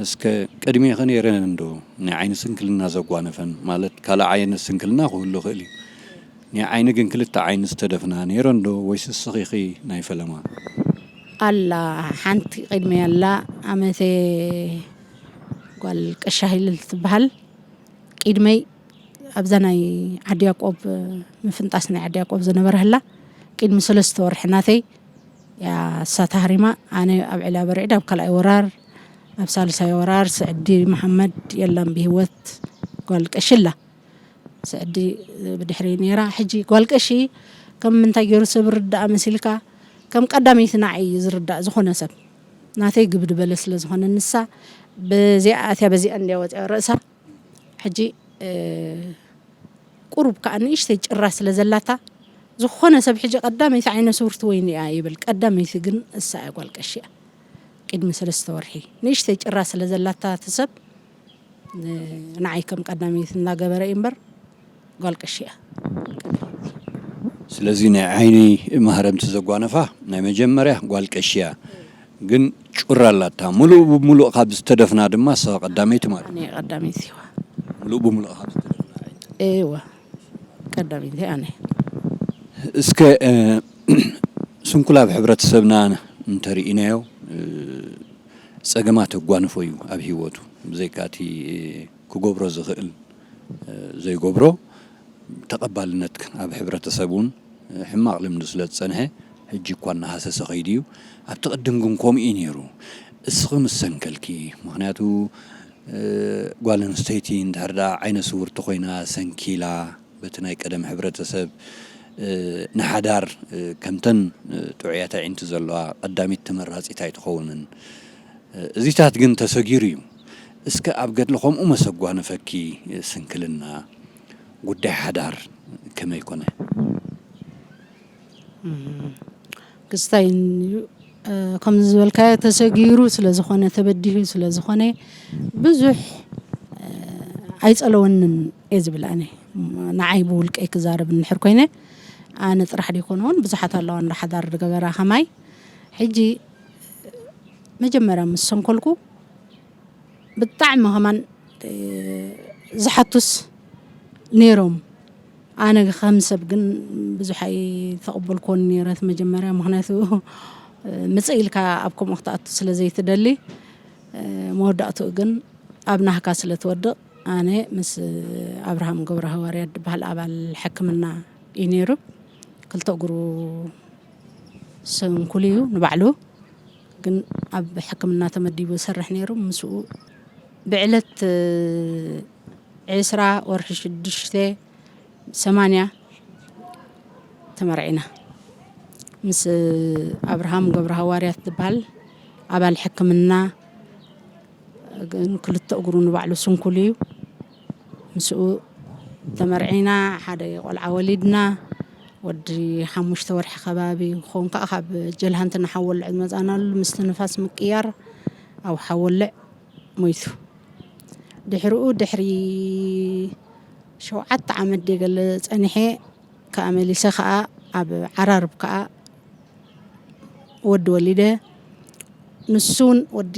እስከ ቅድሜኺ ነይረን እንዶ ናይ ዓይኒ ስንክልና ዘጓነፈን? ማለት ካልእ ዓይነት ስንክልና ክህሉ ይኽእል እዩ። ናይ ዓይኒ ግን ክልተ ዓይኒ ዝተደፍና ነይረን ዶ ወይስ እስኺ ኢኺ ናይ ፈለማ? ኣላ፣ ሓንቲ ቅድመይ ኣላ፣ ኣመተ ጓል ቀሻ ሃይለ ትበሃል። ቅድመይ ኣብዛ ናይ ዓዲ ያዕቆብ፣ ምፍንጣስ ናይ ዓዲ ያዕቆብ ዝነበረ ህላ፣ ቅድሚ ሰለስተ ወርሒ ናተይ እያ እሳ ተሃሪማ። ኣነ ኣብ ዕላ በርዒድ ኣብ ካልኣይ ወራር፣ ኣብ ሳልሳይ ወራር ስዕዲ መሓመድ የላን ብህይወት፣ ጓል ቀሺ ኣላ። ስዕዲ ብድሕሪ ነይራ። ሕጂ ጓል ቀሺ ከም ምንታይ ገይሩ ሰብ ርዳእ መሲልካ፣ ከም ቀዳመይቲ ንዓይ እዩ ዝርዳእ ዝኾነ ሰብ። ናተይ ግብድ በለ ስለ ዝኾነ ንሳ በዚኣ ኣትያ በዚኣ እንድያ ወፂኣ ርእሳ። ሕጂ፣ እ፣ ቁሩብ ከኣ ንእሽተይ ጭራ ስለ ዘላታ፣ ዝኾነ ሰብ ሕጂ ቀዳመይቲ ዓይነ ስውርቲ ወይኒ እያ ይብል። ቀዳመይቲ ግን እሳ እያ ጓል ቀሺ እያ። ቅድሚ ሰለስተ ወርሒ ንእሽተይ ጭራ ስለ ዘላታ እቲ ሰብ፣ ን-፣ ንዓይ ከም ቀዳመይቲ እናገበረ እዩ እምበር፣ ጓል ቀሺ እያ። ስለዚ ናይ ዓይኒ ማህረምቲ ዘጓነፋ ናይ መጀመርያ ጓል ቀሺ እያ። ግን ጩራ ኣላታ። ሙሉእ ብሙሉእ ካብ ዝተደፍና ድማ እሳ ቀዳመይቲ ማለት እዩ። ኣነ ቀዳመይቲ እዋ። ሙሉእ ብሙሉእ ካብ ዝተደፍና። እዋ። ቀዳመይቲ ኣነ። እስከ፣ እ፣ ስንኩል ኣብ ሕብረተሰብና እንተርኢናዮ፣ እ፣ ጸገማት ኣጓንፎ እዩ ኣብ ህይወቱ። ብዘይካ እቲ፣ እ፣ ክገብሮ ዝኽእል፣ እ፣ ዘይገብሮ፣ ተቐባልነት ኣብ ሕብረተሰብ እውን ሕማቕ ልምዲ ስለ ዝጸንሐ፣ ሕጂ እኳ እናሃሰሰ ከይዱ እዩ። ኣብቲ ቅድም ግን ከምኡ እዩ ነይሩ። እስኺ ምስ ሰንከልኪ፣ ምኽንያቱ፣ እ፣ ጓል ኣንስተይቲ እንድሕር ደኣ ዓይነ ስውርቲ ኮይና ሰንኪላ፣ በቲ ናይ ቀደም ሕብረተሰብ፣ እ፣ ንሓዳር፣ እ፣ ከምተን፣ እ፣ ጥዑያት ኣዒንቲ ዘለዋ ቀዳሚት ተመራጺት ኣይትኸውንን። እዚታት ግን ተሰጊሩ እዩ። እስከ ኣብ ገድሊ ከምኡ መሰጓነፈኪ ስንክልና፣ ጉዳይ ሓዳር ከመይ ኮነ? እም፣ ክስታይ እዩ፣ እ፣ ከምዚ ዝበልካዮ ተሰጊሩ ስለ ዝኾነ፣ ተበዲሁ ስለ ዝኾነ፣ ብዙሕ፣ እ፣ ኣይጸለወንን እየ ዝብል ኣነ። ንዓይ ብውልቀይ ክዛረብ እንድሕር ኮይነ፣ ኣነ ጥራሕ ደይኮነ እውን ብዙሓት ኣለዋ እንዳ ሓዳር ዝገበራ ከማይ። ሕጂ መጀመርያ ምስ ሰንኮልኩ ብጣዕሚ ከማን፣ እ፣ ዝሓቱስ ነይሮም። ኣነ ከም ሰብ ግን ብዙሕ ኣይተቐበልኩዎን ነይረ እቲ መጀመርያ፣ ምኽንያቱ፣ እ፣ ምጽእ ኢልካ ኣብ ከምኡ ክትኣቱ ስለ ዘይትደሊ፣ እ፣ መወዳእትኡ ግን ኣብ ናህካ ስለ ትወድቕ፣ ኣነ ምስ ኣብርሃም ገብረ ሃዋርያት ዝበሃል ኣባል ሕክምና እዩ ነይሩ። ክልተ እግሩ ስንኩል እዩ ንባዕሉ፣ ግን ኣብ ሕክምና ተመዲቡ ይሰርሕ ነይሩ። ምስኡ ብዕለት ዕስራ ወርሒ ሽዱሽተ ሰማንያ ተመርዒና። ምስ ኣብርሃም ገብረ ሃዋርያት ዝበሃል ኣባል ሕክምና፣ ግን ክልተ እግሩ ንባዕሉ ስንኩል እዩ። ምስኡ ተመርዒና፣ ሓደ ቆልዓ ወሊድና። ወዲ ሓሙሽተ ወርሒ ከባቢ ክኸውን ከኣ ካብ ጀልሃንቲ ንሓወልዕ ዝመጻናሉ፣ ምስቲ ንፋስ ምቅያር ኣብ ሓወልዕ ሞይቱ። ድሕሪኡ፣ ድሕሪ ሸውዓተ ዓመት ደገለ ጸኒሐ፣ ከኣ መሊሰ ከኣ ኣብ ዓራርብ ከዓ ወዲ ወሊደ። ንሱ እውን ወዲ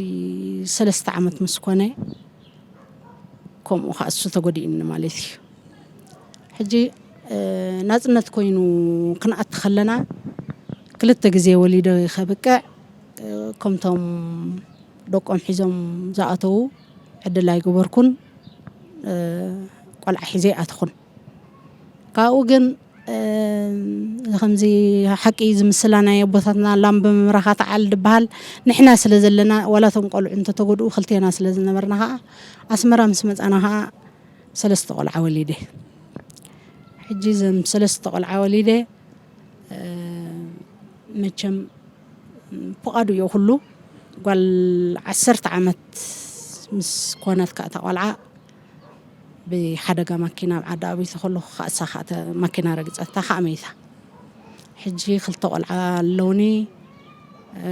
ሰለስተ ዓመት ምስ ኮነ፣ ከምኡ ከዓ እሱ ተጎዲእኒ ማለት እዩ። ሕጂ፣ እ፣ ናጽነት ኮይኑ ክንኣቲ ከለና፣ ክልተ ግዜ ወሊደ ከብቅዕ፣ እ፣ ከምቶም ደቆም ሒዞም ዝኣተዉ ዕድል ኣይገበርኩን። እ፣ ቆልዓ ሒዘ ኣይኣተኹን። ካብኡ ግን፣ እ፣ ከምዚ ሓቂ ዝምስላ ናይ ኣቦታትና ላም ብምምራኻ ተዓል ዝበሃል፣ ንሕና ስለ ዘለና፣ ዋላ እቶም ቆልዑ እንተተጎድኡ ክልቴና ስለ ዝነበርና ኸዓ፣ ኣስመራ ምስ መጻና ኸዓ ሰለስተ ቆልዓ ወሊደ። ሕጂ እዞም ሰለስተ ቆልዓ ወሊደ፣ እ፣ መቸም ፍቓዱ እዮ ኩሉ። ጓል ዓሰርተ ዓመት ምስ ኮነት ከኣ እታ ቆልዓ ብሓደጋ ማኪና ኣብ ዓዲ ኣቢቶ ከለኹ ከኣ እሳ ከኣ እታ ማኪና ረግጸታ ከኣ መይታ። ሕጂ ክልተ ቆልዓ ኣለውኒ። እ፣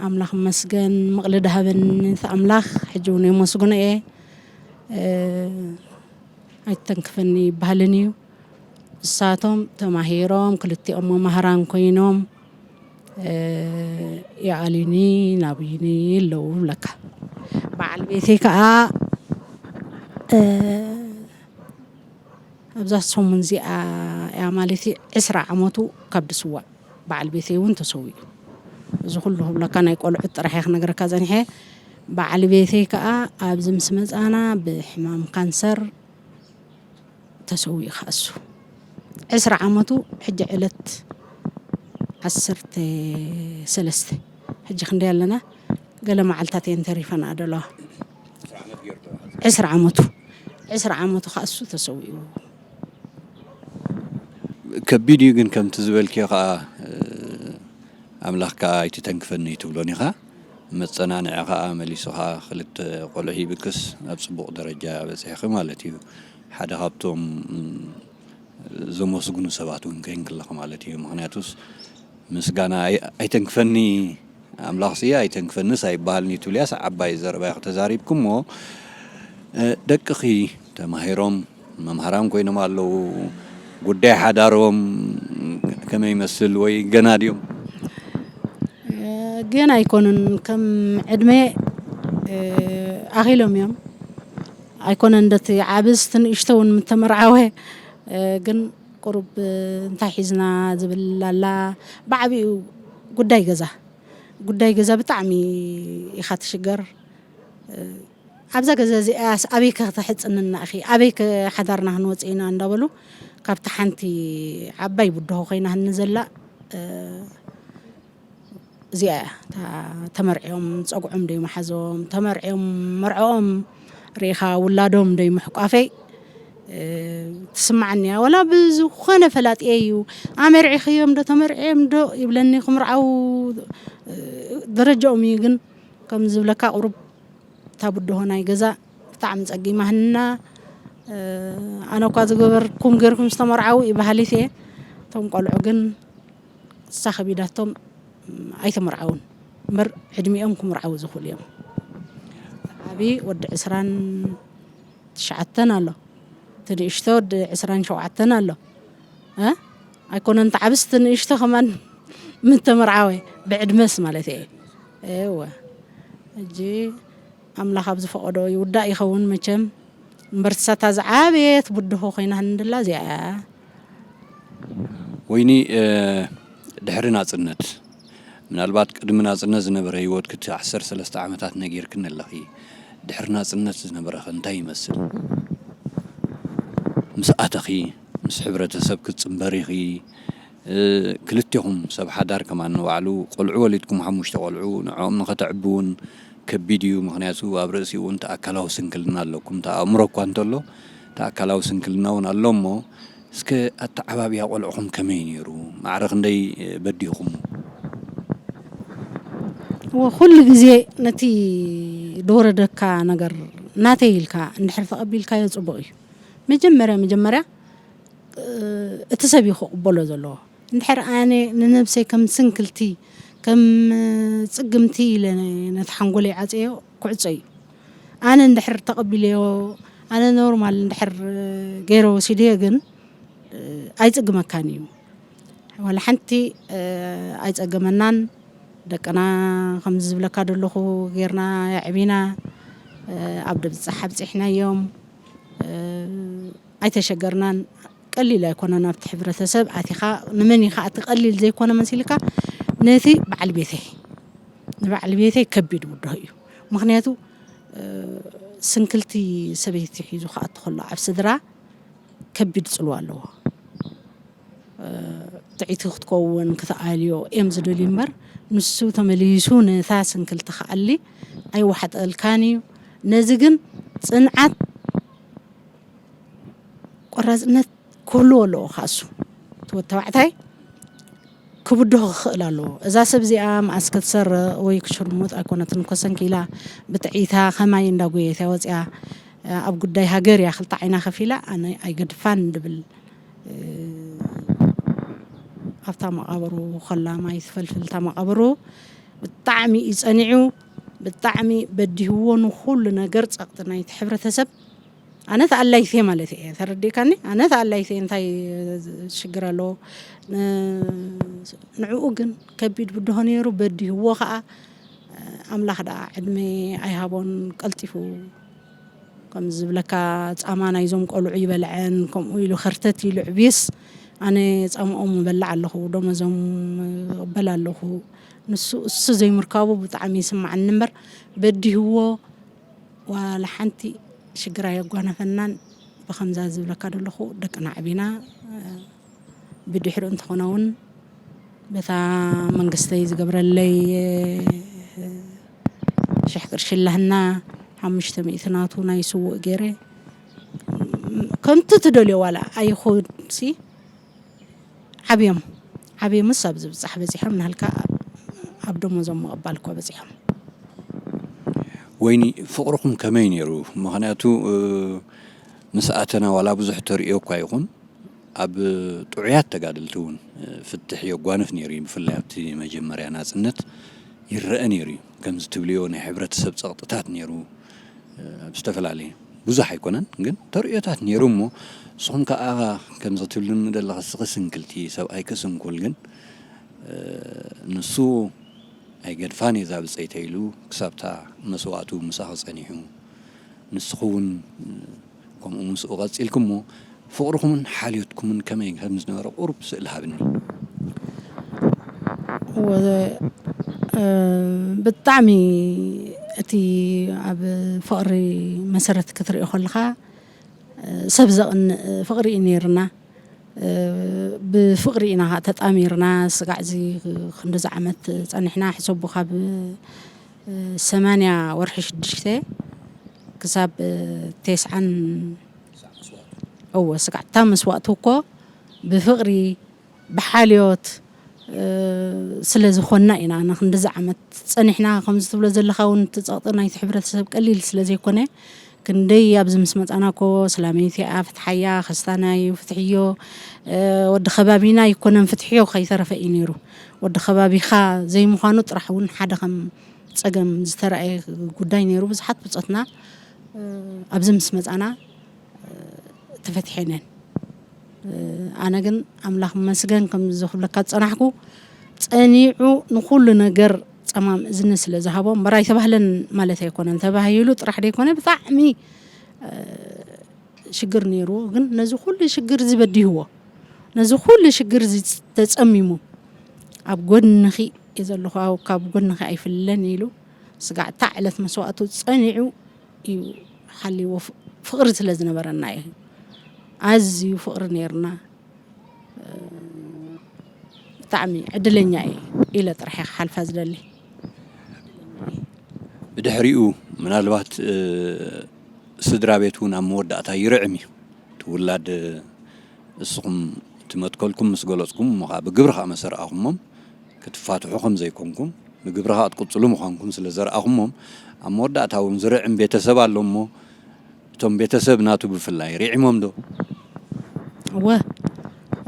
ኣምላኽ ይመስገን፣ ምቕሊ ድሃበኒ እቲ ኣምላኽ፣ ሕጂ እውን የመስግኖ እየ። እ፣ ኣይተንክፈኒ ይበሃልን እዩ። ንሳቶም ተማሂሮም፣ ክልቲኦም መማህራን ኮይኖም፣ እ፣ ይኣልዩኒ፣ ናብዩኒ ኣለዉ ይብለካ። በዓል ቤተይ ከኣ፣ እ፣ ኣብዛ ሰሙን እዚኣ እያ ማለት እዩ፣ ዕስራ ዓመቱ ካብ ድስዋዕ በዓል ቤተይ እውን ተሰዊኡ። እዚ ኩሉ ክብለካ ናይ ቆልዑት ጥራሕ እየ ክነግረካ ጸኒሐ። በዓል ቤተይ ከኣ ኣብዚ ምስ መጻና ብሕማም ካንሰር ተሰዊኡ ከኣ እሱ። ዕስራ ዓመቱ ሕጂ ዕለት ዓሰርተ ሰለስተ። ሕጂ ክንደይ ኣለና? ገለ መዓልታት እየን ተሪፈና ደለዋ። ዕስራ ዓመቱ። ዕስራ ዓመቱ ከኣ እሱ ተሰዊኡ። ከቢድ እዩ ግን ከምቲ ዝበልክዮ ከኣ፣ እ፣ ኣምላኽ ከኣ ኣይትተንክፈኒ ኣይትብሎን ኢኻ። መጸናንዒ ከኣ መሊሱ ከኣ ክልተ ቆልዑ ሂብክስ ኣብ ጽቡቕ ደረጃ በጺሕኺ ማለት እዩ። ሓደ ካብቶም፣ እ፣ ዘመስግኑ ሰባት እውን ኮይንኪ ኣለኺ ማለት እዩ። ምኽንያቱስ ምስጋና ኣይ-፣ ኣይተንክፈኒ፣ ኣምላኽሲ ኣይተንክፈንስ ኣይበሃልን እዩ ትብልያስ ዓባይ ዘረባ ኢኺ ተዛሪብኪ እሞ፣ እ፣ ደቅኺ ተማሂሮም መምሃራን ኮይኖም ኣለዉ። ጉዳይ ሓዳሮም ከመይ ይመስል ወይ ገና ድዮም? እ፣ ገና ኣይኮኑን። ከም ዕድመ፣ እ፣ ኣኺሎም እዮም። ኣይኮነን እንደቲ ዓብስ ትንእሽቶ እውን ምተመርዓወ፣ እ፣ ግን ቁሩብ እንታይ ሒዝና ዝብል ኣላ። ብዓቢኡ ጉዳይ ገዛ፣ ጉዳይ ገዛ ብጣዕሚ ኢኻ ትሽገር። እ፣ ኣብዛ ገዛ እዚኣስ ኣበይ ከተሕጽንና ኢኺ? ኣበይ ከ ሓዳርና ክንወጽእ ኢና? እንዳበሉ ካብቲ ሓንቲ ዓባይ ብድሆ ኮይና ህኒ ዘላ፣ እ፣ እዚኣ እያ። እታ ተመርዕዮም ጸጉዖም ደይ መሓዞም፣ ተመርዕዮም መርዕኦም ርኢኻ ውላዶም ደይ ምሕቋፈይ፣ እ፣ ትስምዓኒ እያ። ወላ ብዝኾነ ፈላጥየ እዩ፣ ኣመርዒኽዮም ዶ ተመርዕዮም ዶ ይብለኒ፣ ክምርዓው፣ እ፣ ደረጃኦም እዩ። ግን ከም ዝብለካ ቁሩብ እታ ብድሆ ናይ ገዛ ብጣዕሚ ጸጊማህና። እ፣ ኣነ እኳ ዝገበርኩም ገይርኩም ዝተመርዓዉ እዩ በሃሊት እየ። እቶም ቆልዑ ግን እሳ ከቢዳቶም ኣይተመርዓውን እምበር ዕድሚኦም ክምርዓዉ ዝኽእሉ እዮም። ዓቢ ወዲ ዕስራን ትሽዓተን ኣሎ። እቲ ንእሽቶ ወዲ ዕስራን ሸውዓተን ኣሎ። እ? ኣይኮነን እቲ ዓብስ እቲ ንእሽቶ ከማን ምተመርዓወ ብዕድመስ ማለት እየ። እወ። ሕጂ ኣምላኽ ኣብ ዝፈቐዶ ይውዳእ ይኸውን መቸም። እምበር እሳታ ዝዓበየት ብድሆ ኮይና ህንድላ እዚኣ እያ። ወይኒ፣ እ፣ ድሕሪ ናጽነት፣ ምናልባት ቅድሚ ናጽነት ዝነበረ ህይወት ክቲ ዓሰርተ ሰለስተ ዓመታት ነጊርክኒ ኣለኺ። ድሕሪ ናጽነት ዝነበረኸ እንታይ ይመስል? ምስ ኣተኺ፣ ምስ ሕብረተሰብ ክትጽንበሪ ኢኺ፣ እ፣ ክልቴኹም ሰብ ሓዳር ከማን ንባዕሉ ቆልዑ ወሊድኩም፣ ሓሙሽተ ቆልዑ፣ ንዕኦም ንኸተዕቢ እውን ከቢድ እዩ። ምኽንያቱ ኣብ ርእሲኡ እውን እቲ ኣካላዊ ስንክልና ኣለኩም። እቲ ኣእምሮ እኳ እንተሎ፣ እቲ ኣካላዊ ስንክልና እውን ኣሎ እሞ፣ እስከ ኣተዓባብያ ቆልዑኹም ከመይ ነይሩ? ማዕረ ክንደይ በዲኹም? እወ፣ ኩሉ ግዜ ነቲ ዝወረደካ ነገር ናተይ ኢልካ እንድሕር ተቐቢልካዮ ጽቡቕ እዩ። መጀመርያ፣ መጀመርያ፣ እ፣ እቲ ሰብ እዩ ክቕበሎ ዘለዎ። እንድሕር ኣነ ንነብሰይ ከም ስንክልቲ፣ ከም ጽግምቲ ኢለ ነቲ ሓንጎለይ ዓጽዮ ክዕጾ እዩ። ኣነ እንድሕር ተቐቢለዮ፣ ኣነ ኖርማል እንድሕር ገይረ ወሲደዮ ግን፣ እ፣ ኣይጽግመካን እዩ። ዋላ ሓንቲ ኣይፀገመናን። ደቅና ከምዚ ዝብለካ ዘለኹ ጌርና የዕቢና፣ ኣብ ደብፃሕ ኣብፂሕናዮም። ኣይተሸገርናን። ቀሊል ኣይኮነን ኣብቲ ሕብረተሰብ ኣቲኻ። ንመን ኢኻ እቲ ቀሊል ዘይኮነ መሲልካ? ነቲ በዓል ቤተይ፣ ንበዓል ቤተይ ከቢድ ብድሆ እዩ። ምኽንያቱ ስንክልቲ ሰበይቲ ሒዙ ክኣቱ ከሎ ኣብ ስድራ ከቢድ ፅልዋ ኣለዎ። ጥዕይቲ ክትከውን ክትኣልዮ እዮም ዝደልዩ እምበር፣ ንሱ ተመሊሱ ነታ ስንክልቲ ክኣሊ ኣይወሓጠልካን እዩ። ነዚ ግን ፅንዓት፣ ቆራፅነት ክህልዎ ኣለዎ። ካሱ እቲ ወዲ ተባዕታይ ክብድሆ ክኽእል ኣለዎ። እዛ ሰብ እዚኣ መኣስ ክትሰርቕ ወይ ክሽርሙጥ ኣይኮነትን፣ ኮሰንኪላ ብጥዕይታ ከማይ እንዳጎየት እያ ወፂኣ። ኣብ ጉዳይ ሃገር እያ ክልተ ዓይና ከፊላ፣ ኣነ ኣይገድፋን ድብል። ኣብታ መቓብሩ ከላ ማይ ትፈልፍል። እታ መቓብሩ ብጣዕሚ እዩ ጸኒዑ፣ ብጣዕሚ በዲህዎ። ንኹሉ ነገር ጸቕጢ ናይቲ ሕብረተሰብ ኣነ ተኣላይቴ ማለት እየ። ተረዲእካኒ? ኣነ ተኣላይቴ እንታይ ሽግር ኣለዎ? ን-፣ ንዕኡ ግን ከቢድ ብድሆ ነይሩ፣ በዲህዎ ኸኣ። ኣምላኽ ደኣ ዕድመ ኣይሃቦን፣ ቀልጢፉ ከም ዝብለካ ጻማ ናይዞም ቆልዑ ይበልዐን፣ ከምኡ ኢሉ ኸርተት ኢሉ ዕብዩስ፣ ኣነ ጻምኦም እበልዕ ኣለኹ፣ ደሞዞም እቕበል ኣለኹ። ንሱ፣ እሱ ዘይምርካቡ ብጣዕሚ ይስምዓኒ እምበር፣ በዲህዎ ዋላ ሓንቲ ሽግር ኣየጓነፈናን። ብኸምዛ ዝብለካ ዘለኹ ደቅና ዓቢና፣ ብድሕሪኡ እንተኾነ እውን በታ መንግስተይ ዝገብረለይ ሽሕ ቅርሺ ኣላህና ሓሙሽተ ሚእቲ ናቱ ናይ ስዉእ ገይረ፣ ከምቲ ትደልዮ ዋላ ኣይኹንሲ፣ ዓብዮም፣ ዓብዮምስ ኣብ ዝብጻሕ በጺሖም፣ ናህልካ ኣብ ደሞዞም ምቕባል እኳ በጺሖም። ወይኒ፣ ፍቕርኹም ከመይ ነይሩ? ምኽንያቱ፣ እ፣ ምስ ኣተና ዋላ ብዙሕ ተርእዮ እኳ ይኹን፣ ኣብ ጥዑያት ተጋደልቲ እውን፣ እ፣ ፍትሕ የጓንፍ ነይሩ እዩ። ብፍላይ ኣብቲ መጀመርያ ናጽነት ይረአ ነይሩ እዩ። ከምዚ ትብልዮ ናይ ሕብረተሰብ ጸቕጥታት ነይሩ፣ እ፣ ኣብ ዝተፈላለየ፣ ብዙሕ ኣይኮነን፣ ግን ተርእዮታት ነይሩ እሞ፣ ንስኹም ከኣ ከምዚ ክትብልኒ ዘለኻ፣ እስኺ ስንክልቲ፣ ሰብኣይ ከስንኩል ግን፣ እ፣ ንሱ ኣይገድፋን እየ እዛ ብጸይተይ ኢሉ ክሳብታ መስዋእቱ ምሳኺ ጸኒሑ። ንስኺ እውን ከምኡ ምስኡ ቀጺልክሞ፣ ፍቕርኹምን ሓልዮትኩምን ከመይ ከም ዝነበረ ቁሩብ ስእሊ ሃብኒ። ወ-፣ እ፣ ብጣዕሚ እቲ ኣብ ፍቕሪ መሰረት ክትሪኦ ከለኻ፣ እ፣ ሰብ ዘቕንእ ፍቕሪ እዩ ነይርና። እ፣ ብፍቕሪ ኢና ኸዓ ተጣሚርና፣ ስጋዕ እዚ ክንድዚ ዓመት ጸኒሕና። ሕሰቡ፣ ካብ፣ እ፣ ሰማንያ ወርሒ ሽዱሽተ ክሳብ፣ እ፣ ቴስዓን፣ እወ፣ ስጋዕ እታ መስዋእቲ እኮ ብፍቕሪ፣ ብሓልዮት፣ እ፣ ስለ ዝኾንና ኢና ንኽንድዚ ዓመት ጸኒሕና። ከምዚ ትብሎ ዘለኻ እውን እቲ ጸቕጢ ናይቲ ሕብረተሰብ ቀሊል ስለ ዘይኮነ፣ ክንደይ ኣብዚ ምስ መጻና እኮ ስላመይቲ እያ ፍትሓያ፣ ከስታናይ እዩ ፍትሕዮ፣ እ፣ ወዲ ከባቢና ኣይኮነን ፍትሕዮ ከይተረፈ እዩ ነይሩ። ወዲ ከባቢኻ ዘይምዃኑ ጥራሕ እውን ሓደ ከም ጸገም ዝተራእየ ጉዳይ ነይሩ። ብዙሓት ብጾትና፣ እ፣ ኣብዚ ምስ መጻና፣ እ፣ ተፈቲሐን እየን። እ፣ ኣነ ግን ኣምላኽ ይመስገን ከምዚ ክብለካ ዝጸናሕኩ፣ ጸኒዑ ንኹሉ ነገር ጸማም እዝኒ ስለ ዝሃቦ፣ እምበር ኣይተባህለን ማለት ኣይኮነን። ተባሂሉ ጥራሕ ደይኮነ ብጣዕሚ፣ እ፣ ሽግር ነይሩ። ግን ነዚ ኩሉ ሽግር እዚ በዲህዎ፣ ነዚ ኩሉ ሽግር እዚ ተጸሚሙ፣ ኣብ ጎንኺ እየ ዘለኹ፣ ኣብ፣ ካብ ጎንኺ ኣይፍለን ኢሉ፣ ስጋዕ እታ ዕለት መስዋእቱ ጸኒዑ እዩ ሓልይዎ። ፍ-፣ ፍቕሪ ስለ ዝነበረና እዩ። ኣዝዩ ፍቕሪ ነይርና። ብጣዕሚ ዕድለኛ እየ ኢለ ጥራሕ እየ ክሓልፋ ዝደሊ። ብድሕሪኡ ምናልባት፣ እ፣ ስድራ ቤት እውን ኣብ መወዳእታ ይርዕም እዩ። እቲ ውላድ፣ እ፣ እስኹም እቲ መትከልኩም ምስ ገለጽኩም፣ እሞ ኸዓ ብግብሪ ኸዓ መሰ ረኣኹሞም ክትፋትሑ ከም ዘይኮንኩም፣ ብግብሪ ኸዓ ክትቅጽሉ ምዃንኩም ስለ ዘርኣኹሞም፣ ኣብ መወዳእታ እውን ዝርዕም ቤተሰብ ኣሎ እሞ፣ እቶም ቤተሰብ ናቱ ብፍላይ ርዒሞም ዶ? እወ፣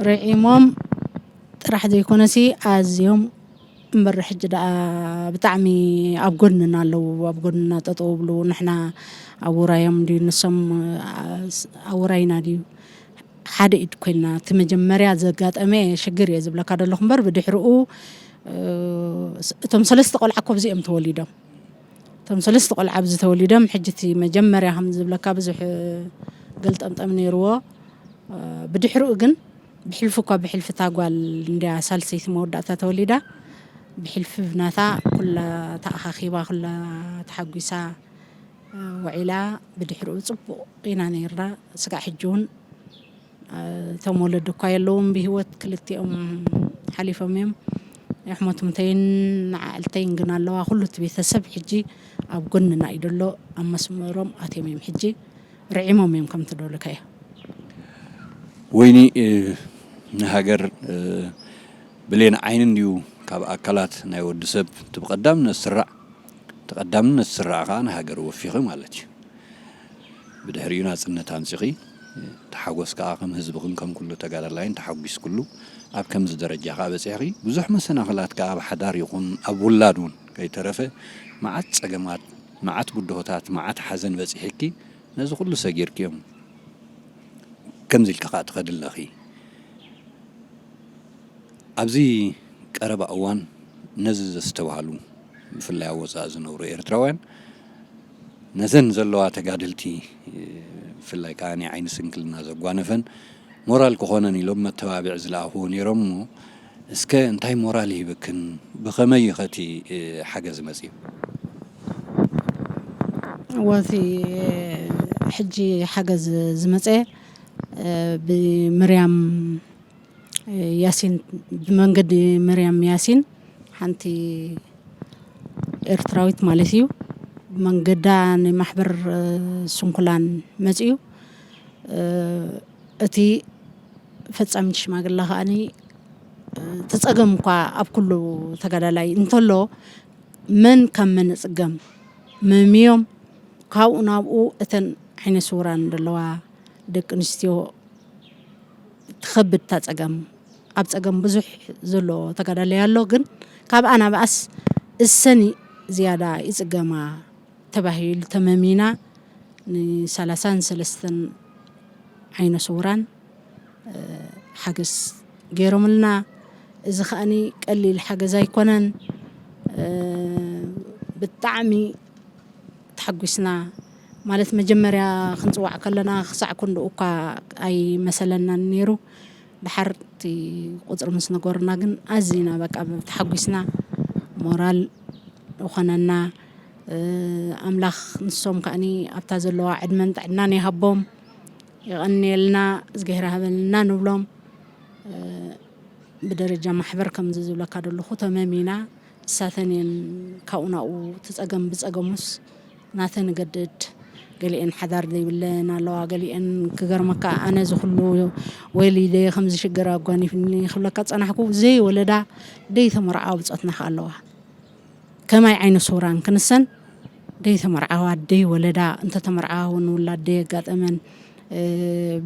ርዒሞም ጥራሕ ዘይኮነሲ ኣዝዮም እምበር፣ ሕጂ ደኣ ብጣዕሚ ኣብ ጎንና ኣለዉ፣ ኣብ ጎንና ጠጠው ይብሉ። ንሕና ኣብ ውራዮም ድዩ ንሶም ኣብ ውራይና ድዩ? ሓደ ኢድ ኮይና፣ እቲ መጀመርያ ዘጋጠመ ሽግር እየ ዝብለካ ዘለኹ እምበር፣ ብድሕሪኡ፣ እ፣ እቶም ሰለስተ ቆልዓ እኮ ኣብዚኦም ተወሊዶም። እቶም ሰለስተ ቆልዓ ኣብዚ ተወሊዶም፣ ሕጂ እቲ መጀመርያ ከም ዝብለካ ብዙሕ ገልጠምጠም ነይርዎ። እ፣ ብድሕሪኡ ግን ብሕልፊ እኳ ብሕልፊ እታ ጓል እንድያ ሳልሰይቲ መወዳእታ ተወሊዳ። ብሕልፊ ብናታ ኩላ ተኣኻኺባ፣ ኩላ ተሓጒሳ፣ እ፣ ውዒላ። ብድሕሪኡ ጽቡቕ ኢና ነይርና። ስጋዕ ሕጂ እውን፣ እ፣ እቶም ወለዲ እኳ የለውን ብህይወት፣ ክልቲኦም ሓሊፎም እዮም። የሕሞት ምተይን ንዓዕልተይን ግን ኣለዋ። ኩሉ እቲ ቤተሰብ ሕጂ ኣብ ጎንና እዩ ዘሎ። ኣብ መስመሮም ኣትዮም እዮም ሕጂ። ርዒሞም እዮም ከምቲ ደልካዮ። ወይኒ፣ እ፣ ንሃገር፣ እ፣ ብሌን ዓይኒ እንድዩ ካብ ኣካላት ናይ ወዲ ሰብ እቲ ብቐዳምነት ዝስራዕ፣ እቲ ቀዳምነት ዝስራዕ ከኣ ንሃገር ወፊኺ ማለት እዩ። ብድሕሪኡ ናጽነት ኣምጺኺ፣ እቲ ሓጎስ ከኣ ከም ህዝብኽን ከም ኩሉ ተጋዳላይን ተሓጒስክሉ ኣብ ከምዚ ደረጃ ከኣ በጺሕኺ። ብዙሕ መሰናኽላት ከኣ ኣብ ሓዳር ይኹን ኣብ ውላድ እውን ከይተረፈ መዓት ጸገማት፣ መዓት ብድሆታት፣ መዓት ሓዘን በጺሕኪ። ነዚ ኩሉ ሰጊርክዮም ከምዚ ኢልኪ ከኣ ትኸዲ ኣለኺ። ኣብዚ ቀረባ እዋን ነዚ ዘስተብሃሉ ብፍላይ ኣብ ወጻኢ ዝነብሩ ኤርትራውያን ነዘን ዘለዋ ተጋደልቲ ብፍላይ ከኣ ናይ ዓይኒ ስንክልና ዘጓነፈን ሞራል ክኾነን ኢሎም መተባብዒ ዝለኣኽዎ ነይሮም እሞ እስከ እንታይ ሞራል ይህበክን ብኸመይ እዩ ኸቲ ሓገዝ መጺኡ? ወቲ ሕጂ ሓገዝ ዝመጸ ብምርያም ያሲን ብመንገዲ ምርያም ያሲን ሓንቲ ኤርትራዊት ማለት እዩ። ብመንገዳ ንማሕበር ስንኩላን መጺኡ እቲ ፈጻሚት ሽማግላ ከኣኒ እቲ ጸገም እኳ ኣብ ኩሉ ተጋዳላይ እንተሎ መን ካብ መን እጽገም መምዮም ካብኡ ናብኡ እተን ዓይነ ስውራን ዘለዋ ደቂ ኣንስትዮ ትኸብድ እታ ጸገም። ኣብ ጸገም ብዙሕ ዘሎ ተጋዳላይ ኣሎ፣ ግን ካብኣ ናብኣስ እሰኒ ዝያዳ ይጽገማ ተባሂሉ ተመሚና ንሰላሳን ሰለስተን ዓይነ ስውራን ሓገዝ ገይሮምልና። እዚ ከኣኒ ቀሊል ሓገዝ ኣይኮነን። ብጣዕሚ ተሓጒስና። ማለት መጀመርያ ክንጽዋዕ ከለና ክሳዕ ክንድኡ እኳ ኣይመሰለናን ነይሩ። ድሓር እቲ ቁጽሪ ምስ ነገሩና ግን ኣዚና በቃ ተሓጒስና። ሞራል ዝኾነና ኣምላኽ ንሶም ከኣኒ ኣብታ ዘለዋ ዕድመን ጥዕናን ይሃቦም። የቐንየልና፣ እዝግሄር ሃበልና ንብሎም። ብደረጃ ማሕበር ከምዚ ዝብለካ ዘለኹ ተመሚና ንሳተን እየን ካብኡ ናብኡ እቲ ጸገም ብጸገሙስ ናተን እገድድ። ገሊኤን ሓዳር ዘይብለን ኣለዋ፣ ገሊኤን ክገርመካ ኣነ እዚ ኩሉ ወሊደ ከምዚ ሽግር ኣጓኒፍኒ ክብለካ ጸናሕኩ። ዘይወለዳ ደይተመርዓዋ ብጾትና ከ ኣለዋ። ከማይ ዓይነ ስውራን ክንሰን ደይተመርዓዋ ደይወለዳ እንተተመርዓዋ እውን ውላድ ደየጋጠመን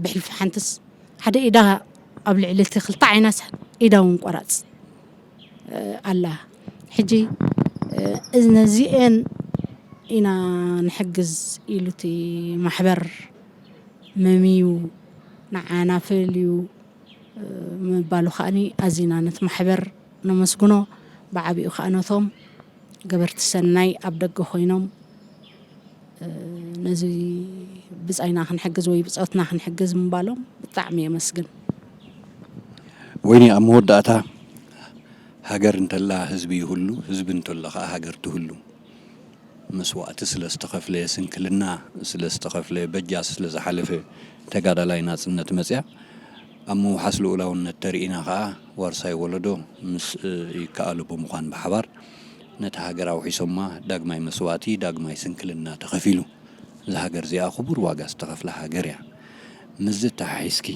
ብሕልፊ ሓንትስ ሓደ ኢዳ ኣብ ልዕሊ እቲ ክልተ ዓይናስ ኢዳ እውን ቆራጽ ኣላ። ሕጂ ነዚኤን ኢና ንሕግዝ ኢሉ እቲ ማሕበር መምዩ ንዓና ፈልዩ ምባሉ ከኣኒ ኣዚና ነቲ ማሕበር ነመስግኖ። ብዓቢኡ ከኣ ነቶም ገበርቲ ሰናይ ኣብ ደገ ኮይኖም ነዚ ብጻይና ክንሕግዝ ወይ ብጾትና ክንሕግዝ ምባሎም ብጣዕሚ የመስግን። ወይኒ፣ ኣብ መወዳእታ ሃገር እንተላ ህዝቢ ይህሉ፣ ህዝቢ እንተሎ ከኣ ሃገር ትህሉ። መስዋእቲ ስለ ዝተኸፍለ፣ ስንክልና ስለ ዝተኸፍለ፣ በጃ ስለ ዝሓለፈ ተጋዳላይ ናጽነት መጽያ ኣብ ምውሓስ ልኡላውነት ተርኢና ከኣ ዋርሳይ ወለዶ ምስ ይከኣሎ ብምዃን ብሓባር ነታ ሃገር ኣውሒሶማ። ዳግማይ መስዋእቲ፣ ዳግማይ ስንክልና ተኸፊሉ። እዛ ሃገር እዚኣ ክቡር ዋጋ ዝተኸፍላ ሃገር እያ። ምስዚ ተሓሒዝኪ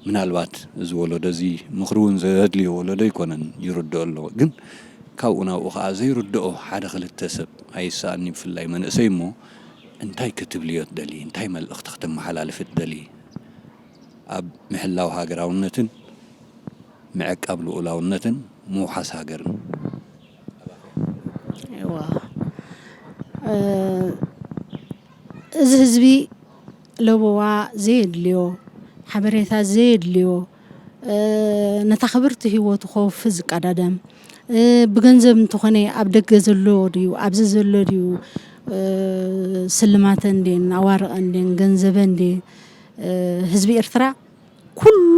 ምናልባት እዚ ወለዶ እዚ ምኽሪ እውን ዘድልዮ ወለዶ ኣይኮነን፣ ይርድኦ ኣሎ። ግን ካብኡ ናብኡ ከዓ ዘይርድኦ ሓደ ክልተ ሰብ ኣይሰኣን እዩ፣ ብፍላይ መንእሰይ እሞ እንታይ ክትብልዮ ትደሊ? እንታይ መልእኽቲ ክተመሓላልፊ ትደሊ? ኣብ ምሕላው ሃገራውነትን ምዕቃብ ልኡላውነትን ምውሓስ ሃገርን። እዋ እዚ ህዝቢ ለበዋ ዘየድልዮ ሓበሬታ ዘየድልዮ፣ ነታ ክብርቲ ህይወቱ ከወፊ ዝቀዳደም፣ ብገንዘብ እንተኾነ ኣብ ደገ ዘሎ ድዩ፣ ኣብዚ ዘሎ ድዩ፣ ስልማተን ድየን፣ ኣዋርቐን ድየን፣ ገንዘበን ድየ፣ ህዝቢ ኤርትራ ኩሉ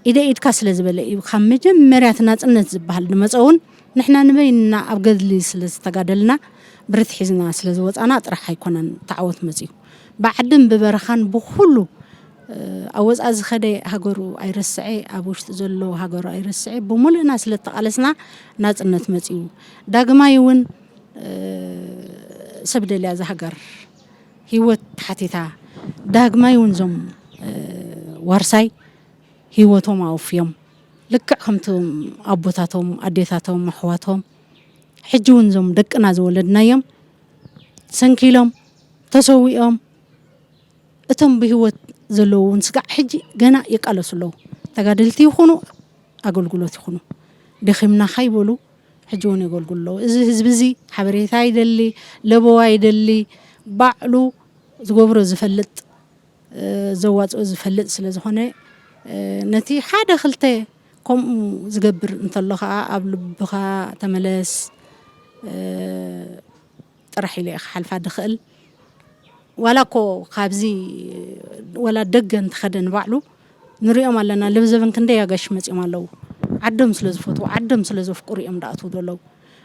ኢደ ኢድካ ስለ ዝበለ እዩ። ካብ መጀመርያ እቲ ናጽነት ዝበሃል ዝመጸ እውን ንሕና ንበይንና ኣብ ገድሊ ስለ ዝተጋደልና፣ ብረት ሒዝና ስለ ዝወጻና ጥራሕ ኣይኮነን እቲ ዓወት መጺኡ። ብዓድን ብበረኻን ብኹሉ፣ ኣብ ወጻኢ ዝኸደ ሃገሩ ኣይረስዐ፣ ኣብ ውሽጢ ዘሎ ሃገሩ ኣይረስዐ፣ ብምሉእና ስለ እተቓለስና ናጽነት መጺኡ። ዳግማይ እውን፣ ሰብ ደልያ እዛ ሃገር ህይወት ተሓቲታ፣ ዳግማይ እውን እዞም ዋርሳይ ህይወቶም ኣወፍዮም፣ ልክዕ ከምቶም ኣቦታቶም፣ ኣዴታቶም፣ ኣሕዋቶም፣ ሕጂ እውን እዞም ደቅና ዝወለድናዮም ሰንኪሎም፣ ተሰዊኦም፣ እቶም ብህይወት ዘለዉ እውን ስጋዕ ሕጂ ገና ይቃለሱ ኣለዉ። ተጋደልቲ ይኹኑ፣ ኣገልግሎት ይኹኑ፣ ደኺምና ካይበሉ ሕጂ እውን የገልግሉ ኣለዉ። እዚ ህዝቢ እዚ ሓበሬታ ይደሊ፣ ለበዋ ይደሊ፣ ባዕሉ ዝገብሮ ዝፈልጥ፣ ዘዋፅኦ ዝፈልጥ ስለ ዝኾነ፣ ነቲ ሓደ ክልተ ከምኡ ዝገብር እንተሎ ከዓ ኣብ ልብኻ ተመለስ፣ ጥራሕ ኢለ እየ ክሓልፋ ድኽእል። ዋላ እኮ ካብዚ፣ ዋላ ደገ እንተኸደ ንባዕሉ ንሪኦም ኣለና። ለብዘበን ክንደይ ኣጋሽ መፂኦም ኣለዉ። ዓዶም ስለ ዝፈትዉ፣ ዓዶም ስለ ዘፍቅሩ እዮም ደኣትዉ ዘለዉ።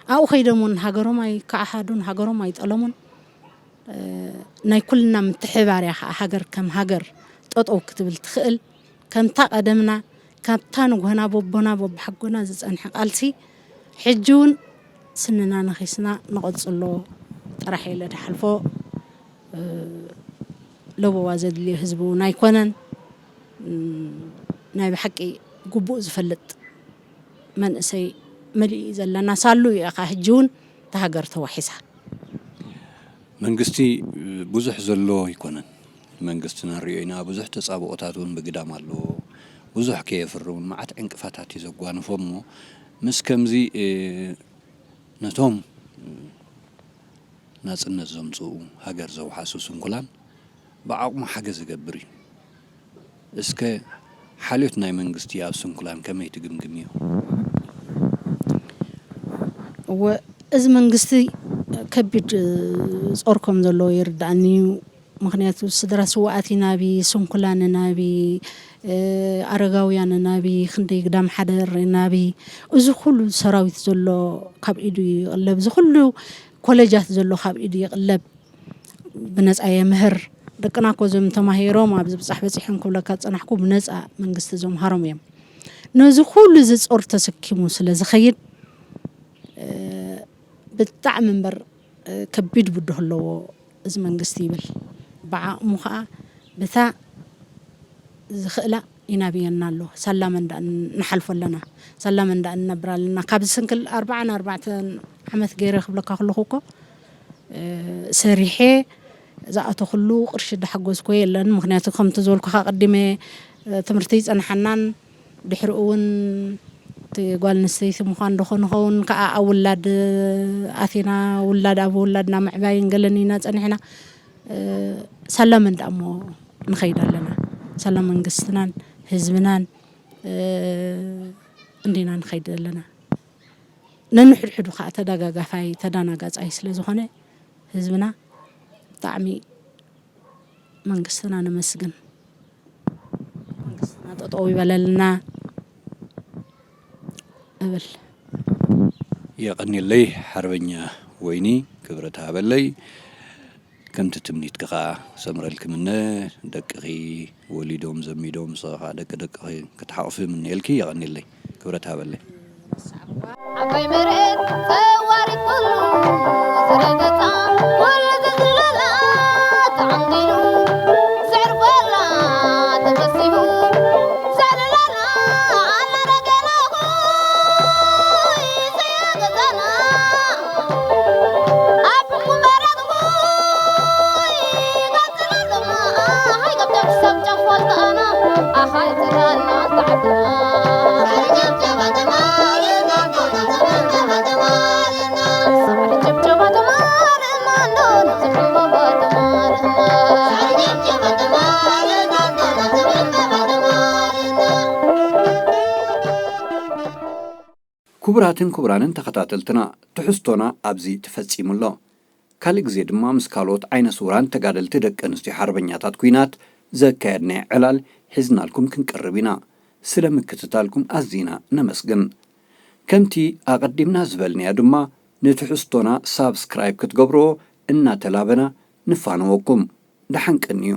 ኣብኡ ከይዶም እውን ሃገሮም ኣይከዓሃዱን፣ ሃገሮም ኣይጠለሙን። ናይ ኩልና ምትሕባር እያ ከዓ ሃገር ከም ሃገር ጠጠው ክትብል ትኽእል። ከምታ ቀደምና፣ ካብታ ንጎና በቦና በብሓጎና ዝጸንሐ ቃልሲ፣ ሕጂ እውን ስንና ነኺስና ንቐጽሎ ጥራሕ ኢለ ድሓልፎ። ለበዋ ዘድልዮ ህዝቢ እውን ኣይኮነን። ናይ ብሓቂ ግቡእ ዝፈልጥ መንእሰይ መሊኡ እዩ ዘለና። ሳሉ እዩ ከዓ ሕጂ እውን እታ ሃገር ተዋሒሳ። መንግስቲ ብዙሕ ዘሎ ኣይኮነን። መንግስቲ ንሪኦ ኢና፣ ብዙሕ ተጻብኦታት እውን ብግዳም ኣለዎ። ብዙሕ ከየፍሪ እውን መዓት ዕንቅፋታት እዩ ዘጓንፎ እሞ፣ ምስ ከምዚ፣ እ፣ ነቶም ናጽነት ዘምጽኡ፣ ሃገር ዘውሓሱ ስንኩላን ብዓቕሙ ሓገዝ ይገብር እዩ። እስከ ሓልዮት ናይ መንግስቲ ኣብ ስንኩላን ከመይ ትግምግምዮ? እወ፣ እዚ መንግስቲ ከቢድ ጾር ከም ዘለዎ ይርድኣኒ እዩ። ምኽንያቱ ስድራ ስውኣት ይናቢ፣ ስንኩላን ይናቢ፣ ኣረጋውያን ይናቢ፣ ክንደይ ግዳም ሓደር ይናቢ፣ እዚ ኩሉ ሰራዊት ዘሎ ካብ ኢዱ ይቕለብ፣ እዚ ኩሉ ኮለጃት ዘሎ ካብ ኢዱ ይቕለብ። ብነጻ የምህር። ደቅና እኮ እዞም ተማሂሮም ኣብዚ ብጻሕ በጺሖም ክብለካ ዝጸናሕኩ ብነጻ መንግስቲ ዘምሃሮም እዮም። ነዚ ኩሉ እዚ ጾር ተሰኪሙ ስለ ዝኸይድ፣ እ፣ ብጣዕሚ እምበር፣ እ፣ ከቢድ ብድሆ ኣለዎ እዚ መንግስቲ ይብል። ብዓቕሙ ኸኣ ብታ ዝኽእላ ይናብየና ኣሎ። ሳላ መንዳእ ንሓልፎ ኣለና። ሳላ መንዳእ ንነብር ኣለና። ካብዚ ስንክል ኣርብዓን ኣርባዕተን ዓመት ገይረ ክብለካ ከለኹ እኮ፣ እ፣ ሰሪሐ ዝኣተኹሉ ቅርሺ ዳሓገዝኩ የለን። ምኽንያቱ ከምቲ ዝበልኩኻ ቀዲመ፣ እ፣ ትምህርቲ ይጸንሓናን ድሕሪኡ እውን እቲ ጓል ኣንስተይቲ ምዃን ዶ ኾን ኸውን ከዓ ኣብ ውላድ ኣቲና፣ ውላድ ኣብ ውላድና ምዕባይን ገለን ኢና ጸኒሕና። እ፣ ሳላ መንዳእ እሞ ንኸይድ ኣለና። ሳላ መንግስትናን ህዝብናን፣ እ፣ እንዲና ንኸይድ ኣለና። ነንሕድሕዱ ከዓ ተደጋጋፋይ፣ ተደናጋጻይ ስለ ዝኾነ ህዝብና ብጣዕሚ መንግስትና ነመስግን። መንግስትና ጠጠው ይበለልና እብል። የቐንየለይ ሓርበኛ ወይኒ፣ ክብረት ሃበለይ። ከምቲ ትምኒትኪ ኸኣ ሰምረልኪ ምነ፣ ደቅኺ ወሊዶም ዘሚዶም፣ ንስኺ ኸኣ ደቂ ደቅኺ ክትሓቑፊ ምነየልኪ። የቐንየለይ፣ ክብረት ሃበለይ። ዓባይ መሬት ጸዋሪት ኩሉ ዝረገጻ፣ ኩሉ ዝዝለላ ተዓንዲሉ፣ ዘዕርፈላ ተፈሲሁ፣ ዘዕልለላ ኣላ ነገራኹ ዘያገዛና። ኣብ ሕኩም በረትኹ ክቡራትን ክቡራንን ተኸታተልትና፣ ትሕዝቶና ኣብዚ ተፈጺሙ ኣሎ። ካልእ ግዜ ድማ ምስ ካልኦት ዓይነ ስውራን ተጋደልቲ ደቂ ኣንስትዮ ሓርበኛታት ኲናት ዘካየድናዮ ዕላል ሒዝናልኩም ክንቀርብ ኢና። ስለ ምክትታልኩም ኣዚና ነመስግን። ከምቲ ኣቐዲምና ዝበልናዮ ድማ፣ ንትሕዝቶና ሳብስክራይብ ክትገብርዎ እናተላበና ንፋነወኩም። ደሓን ቀንዩ።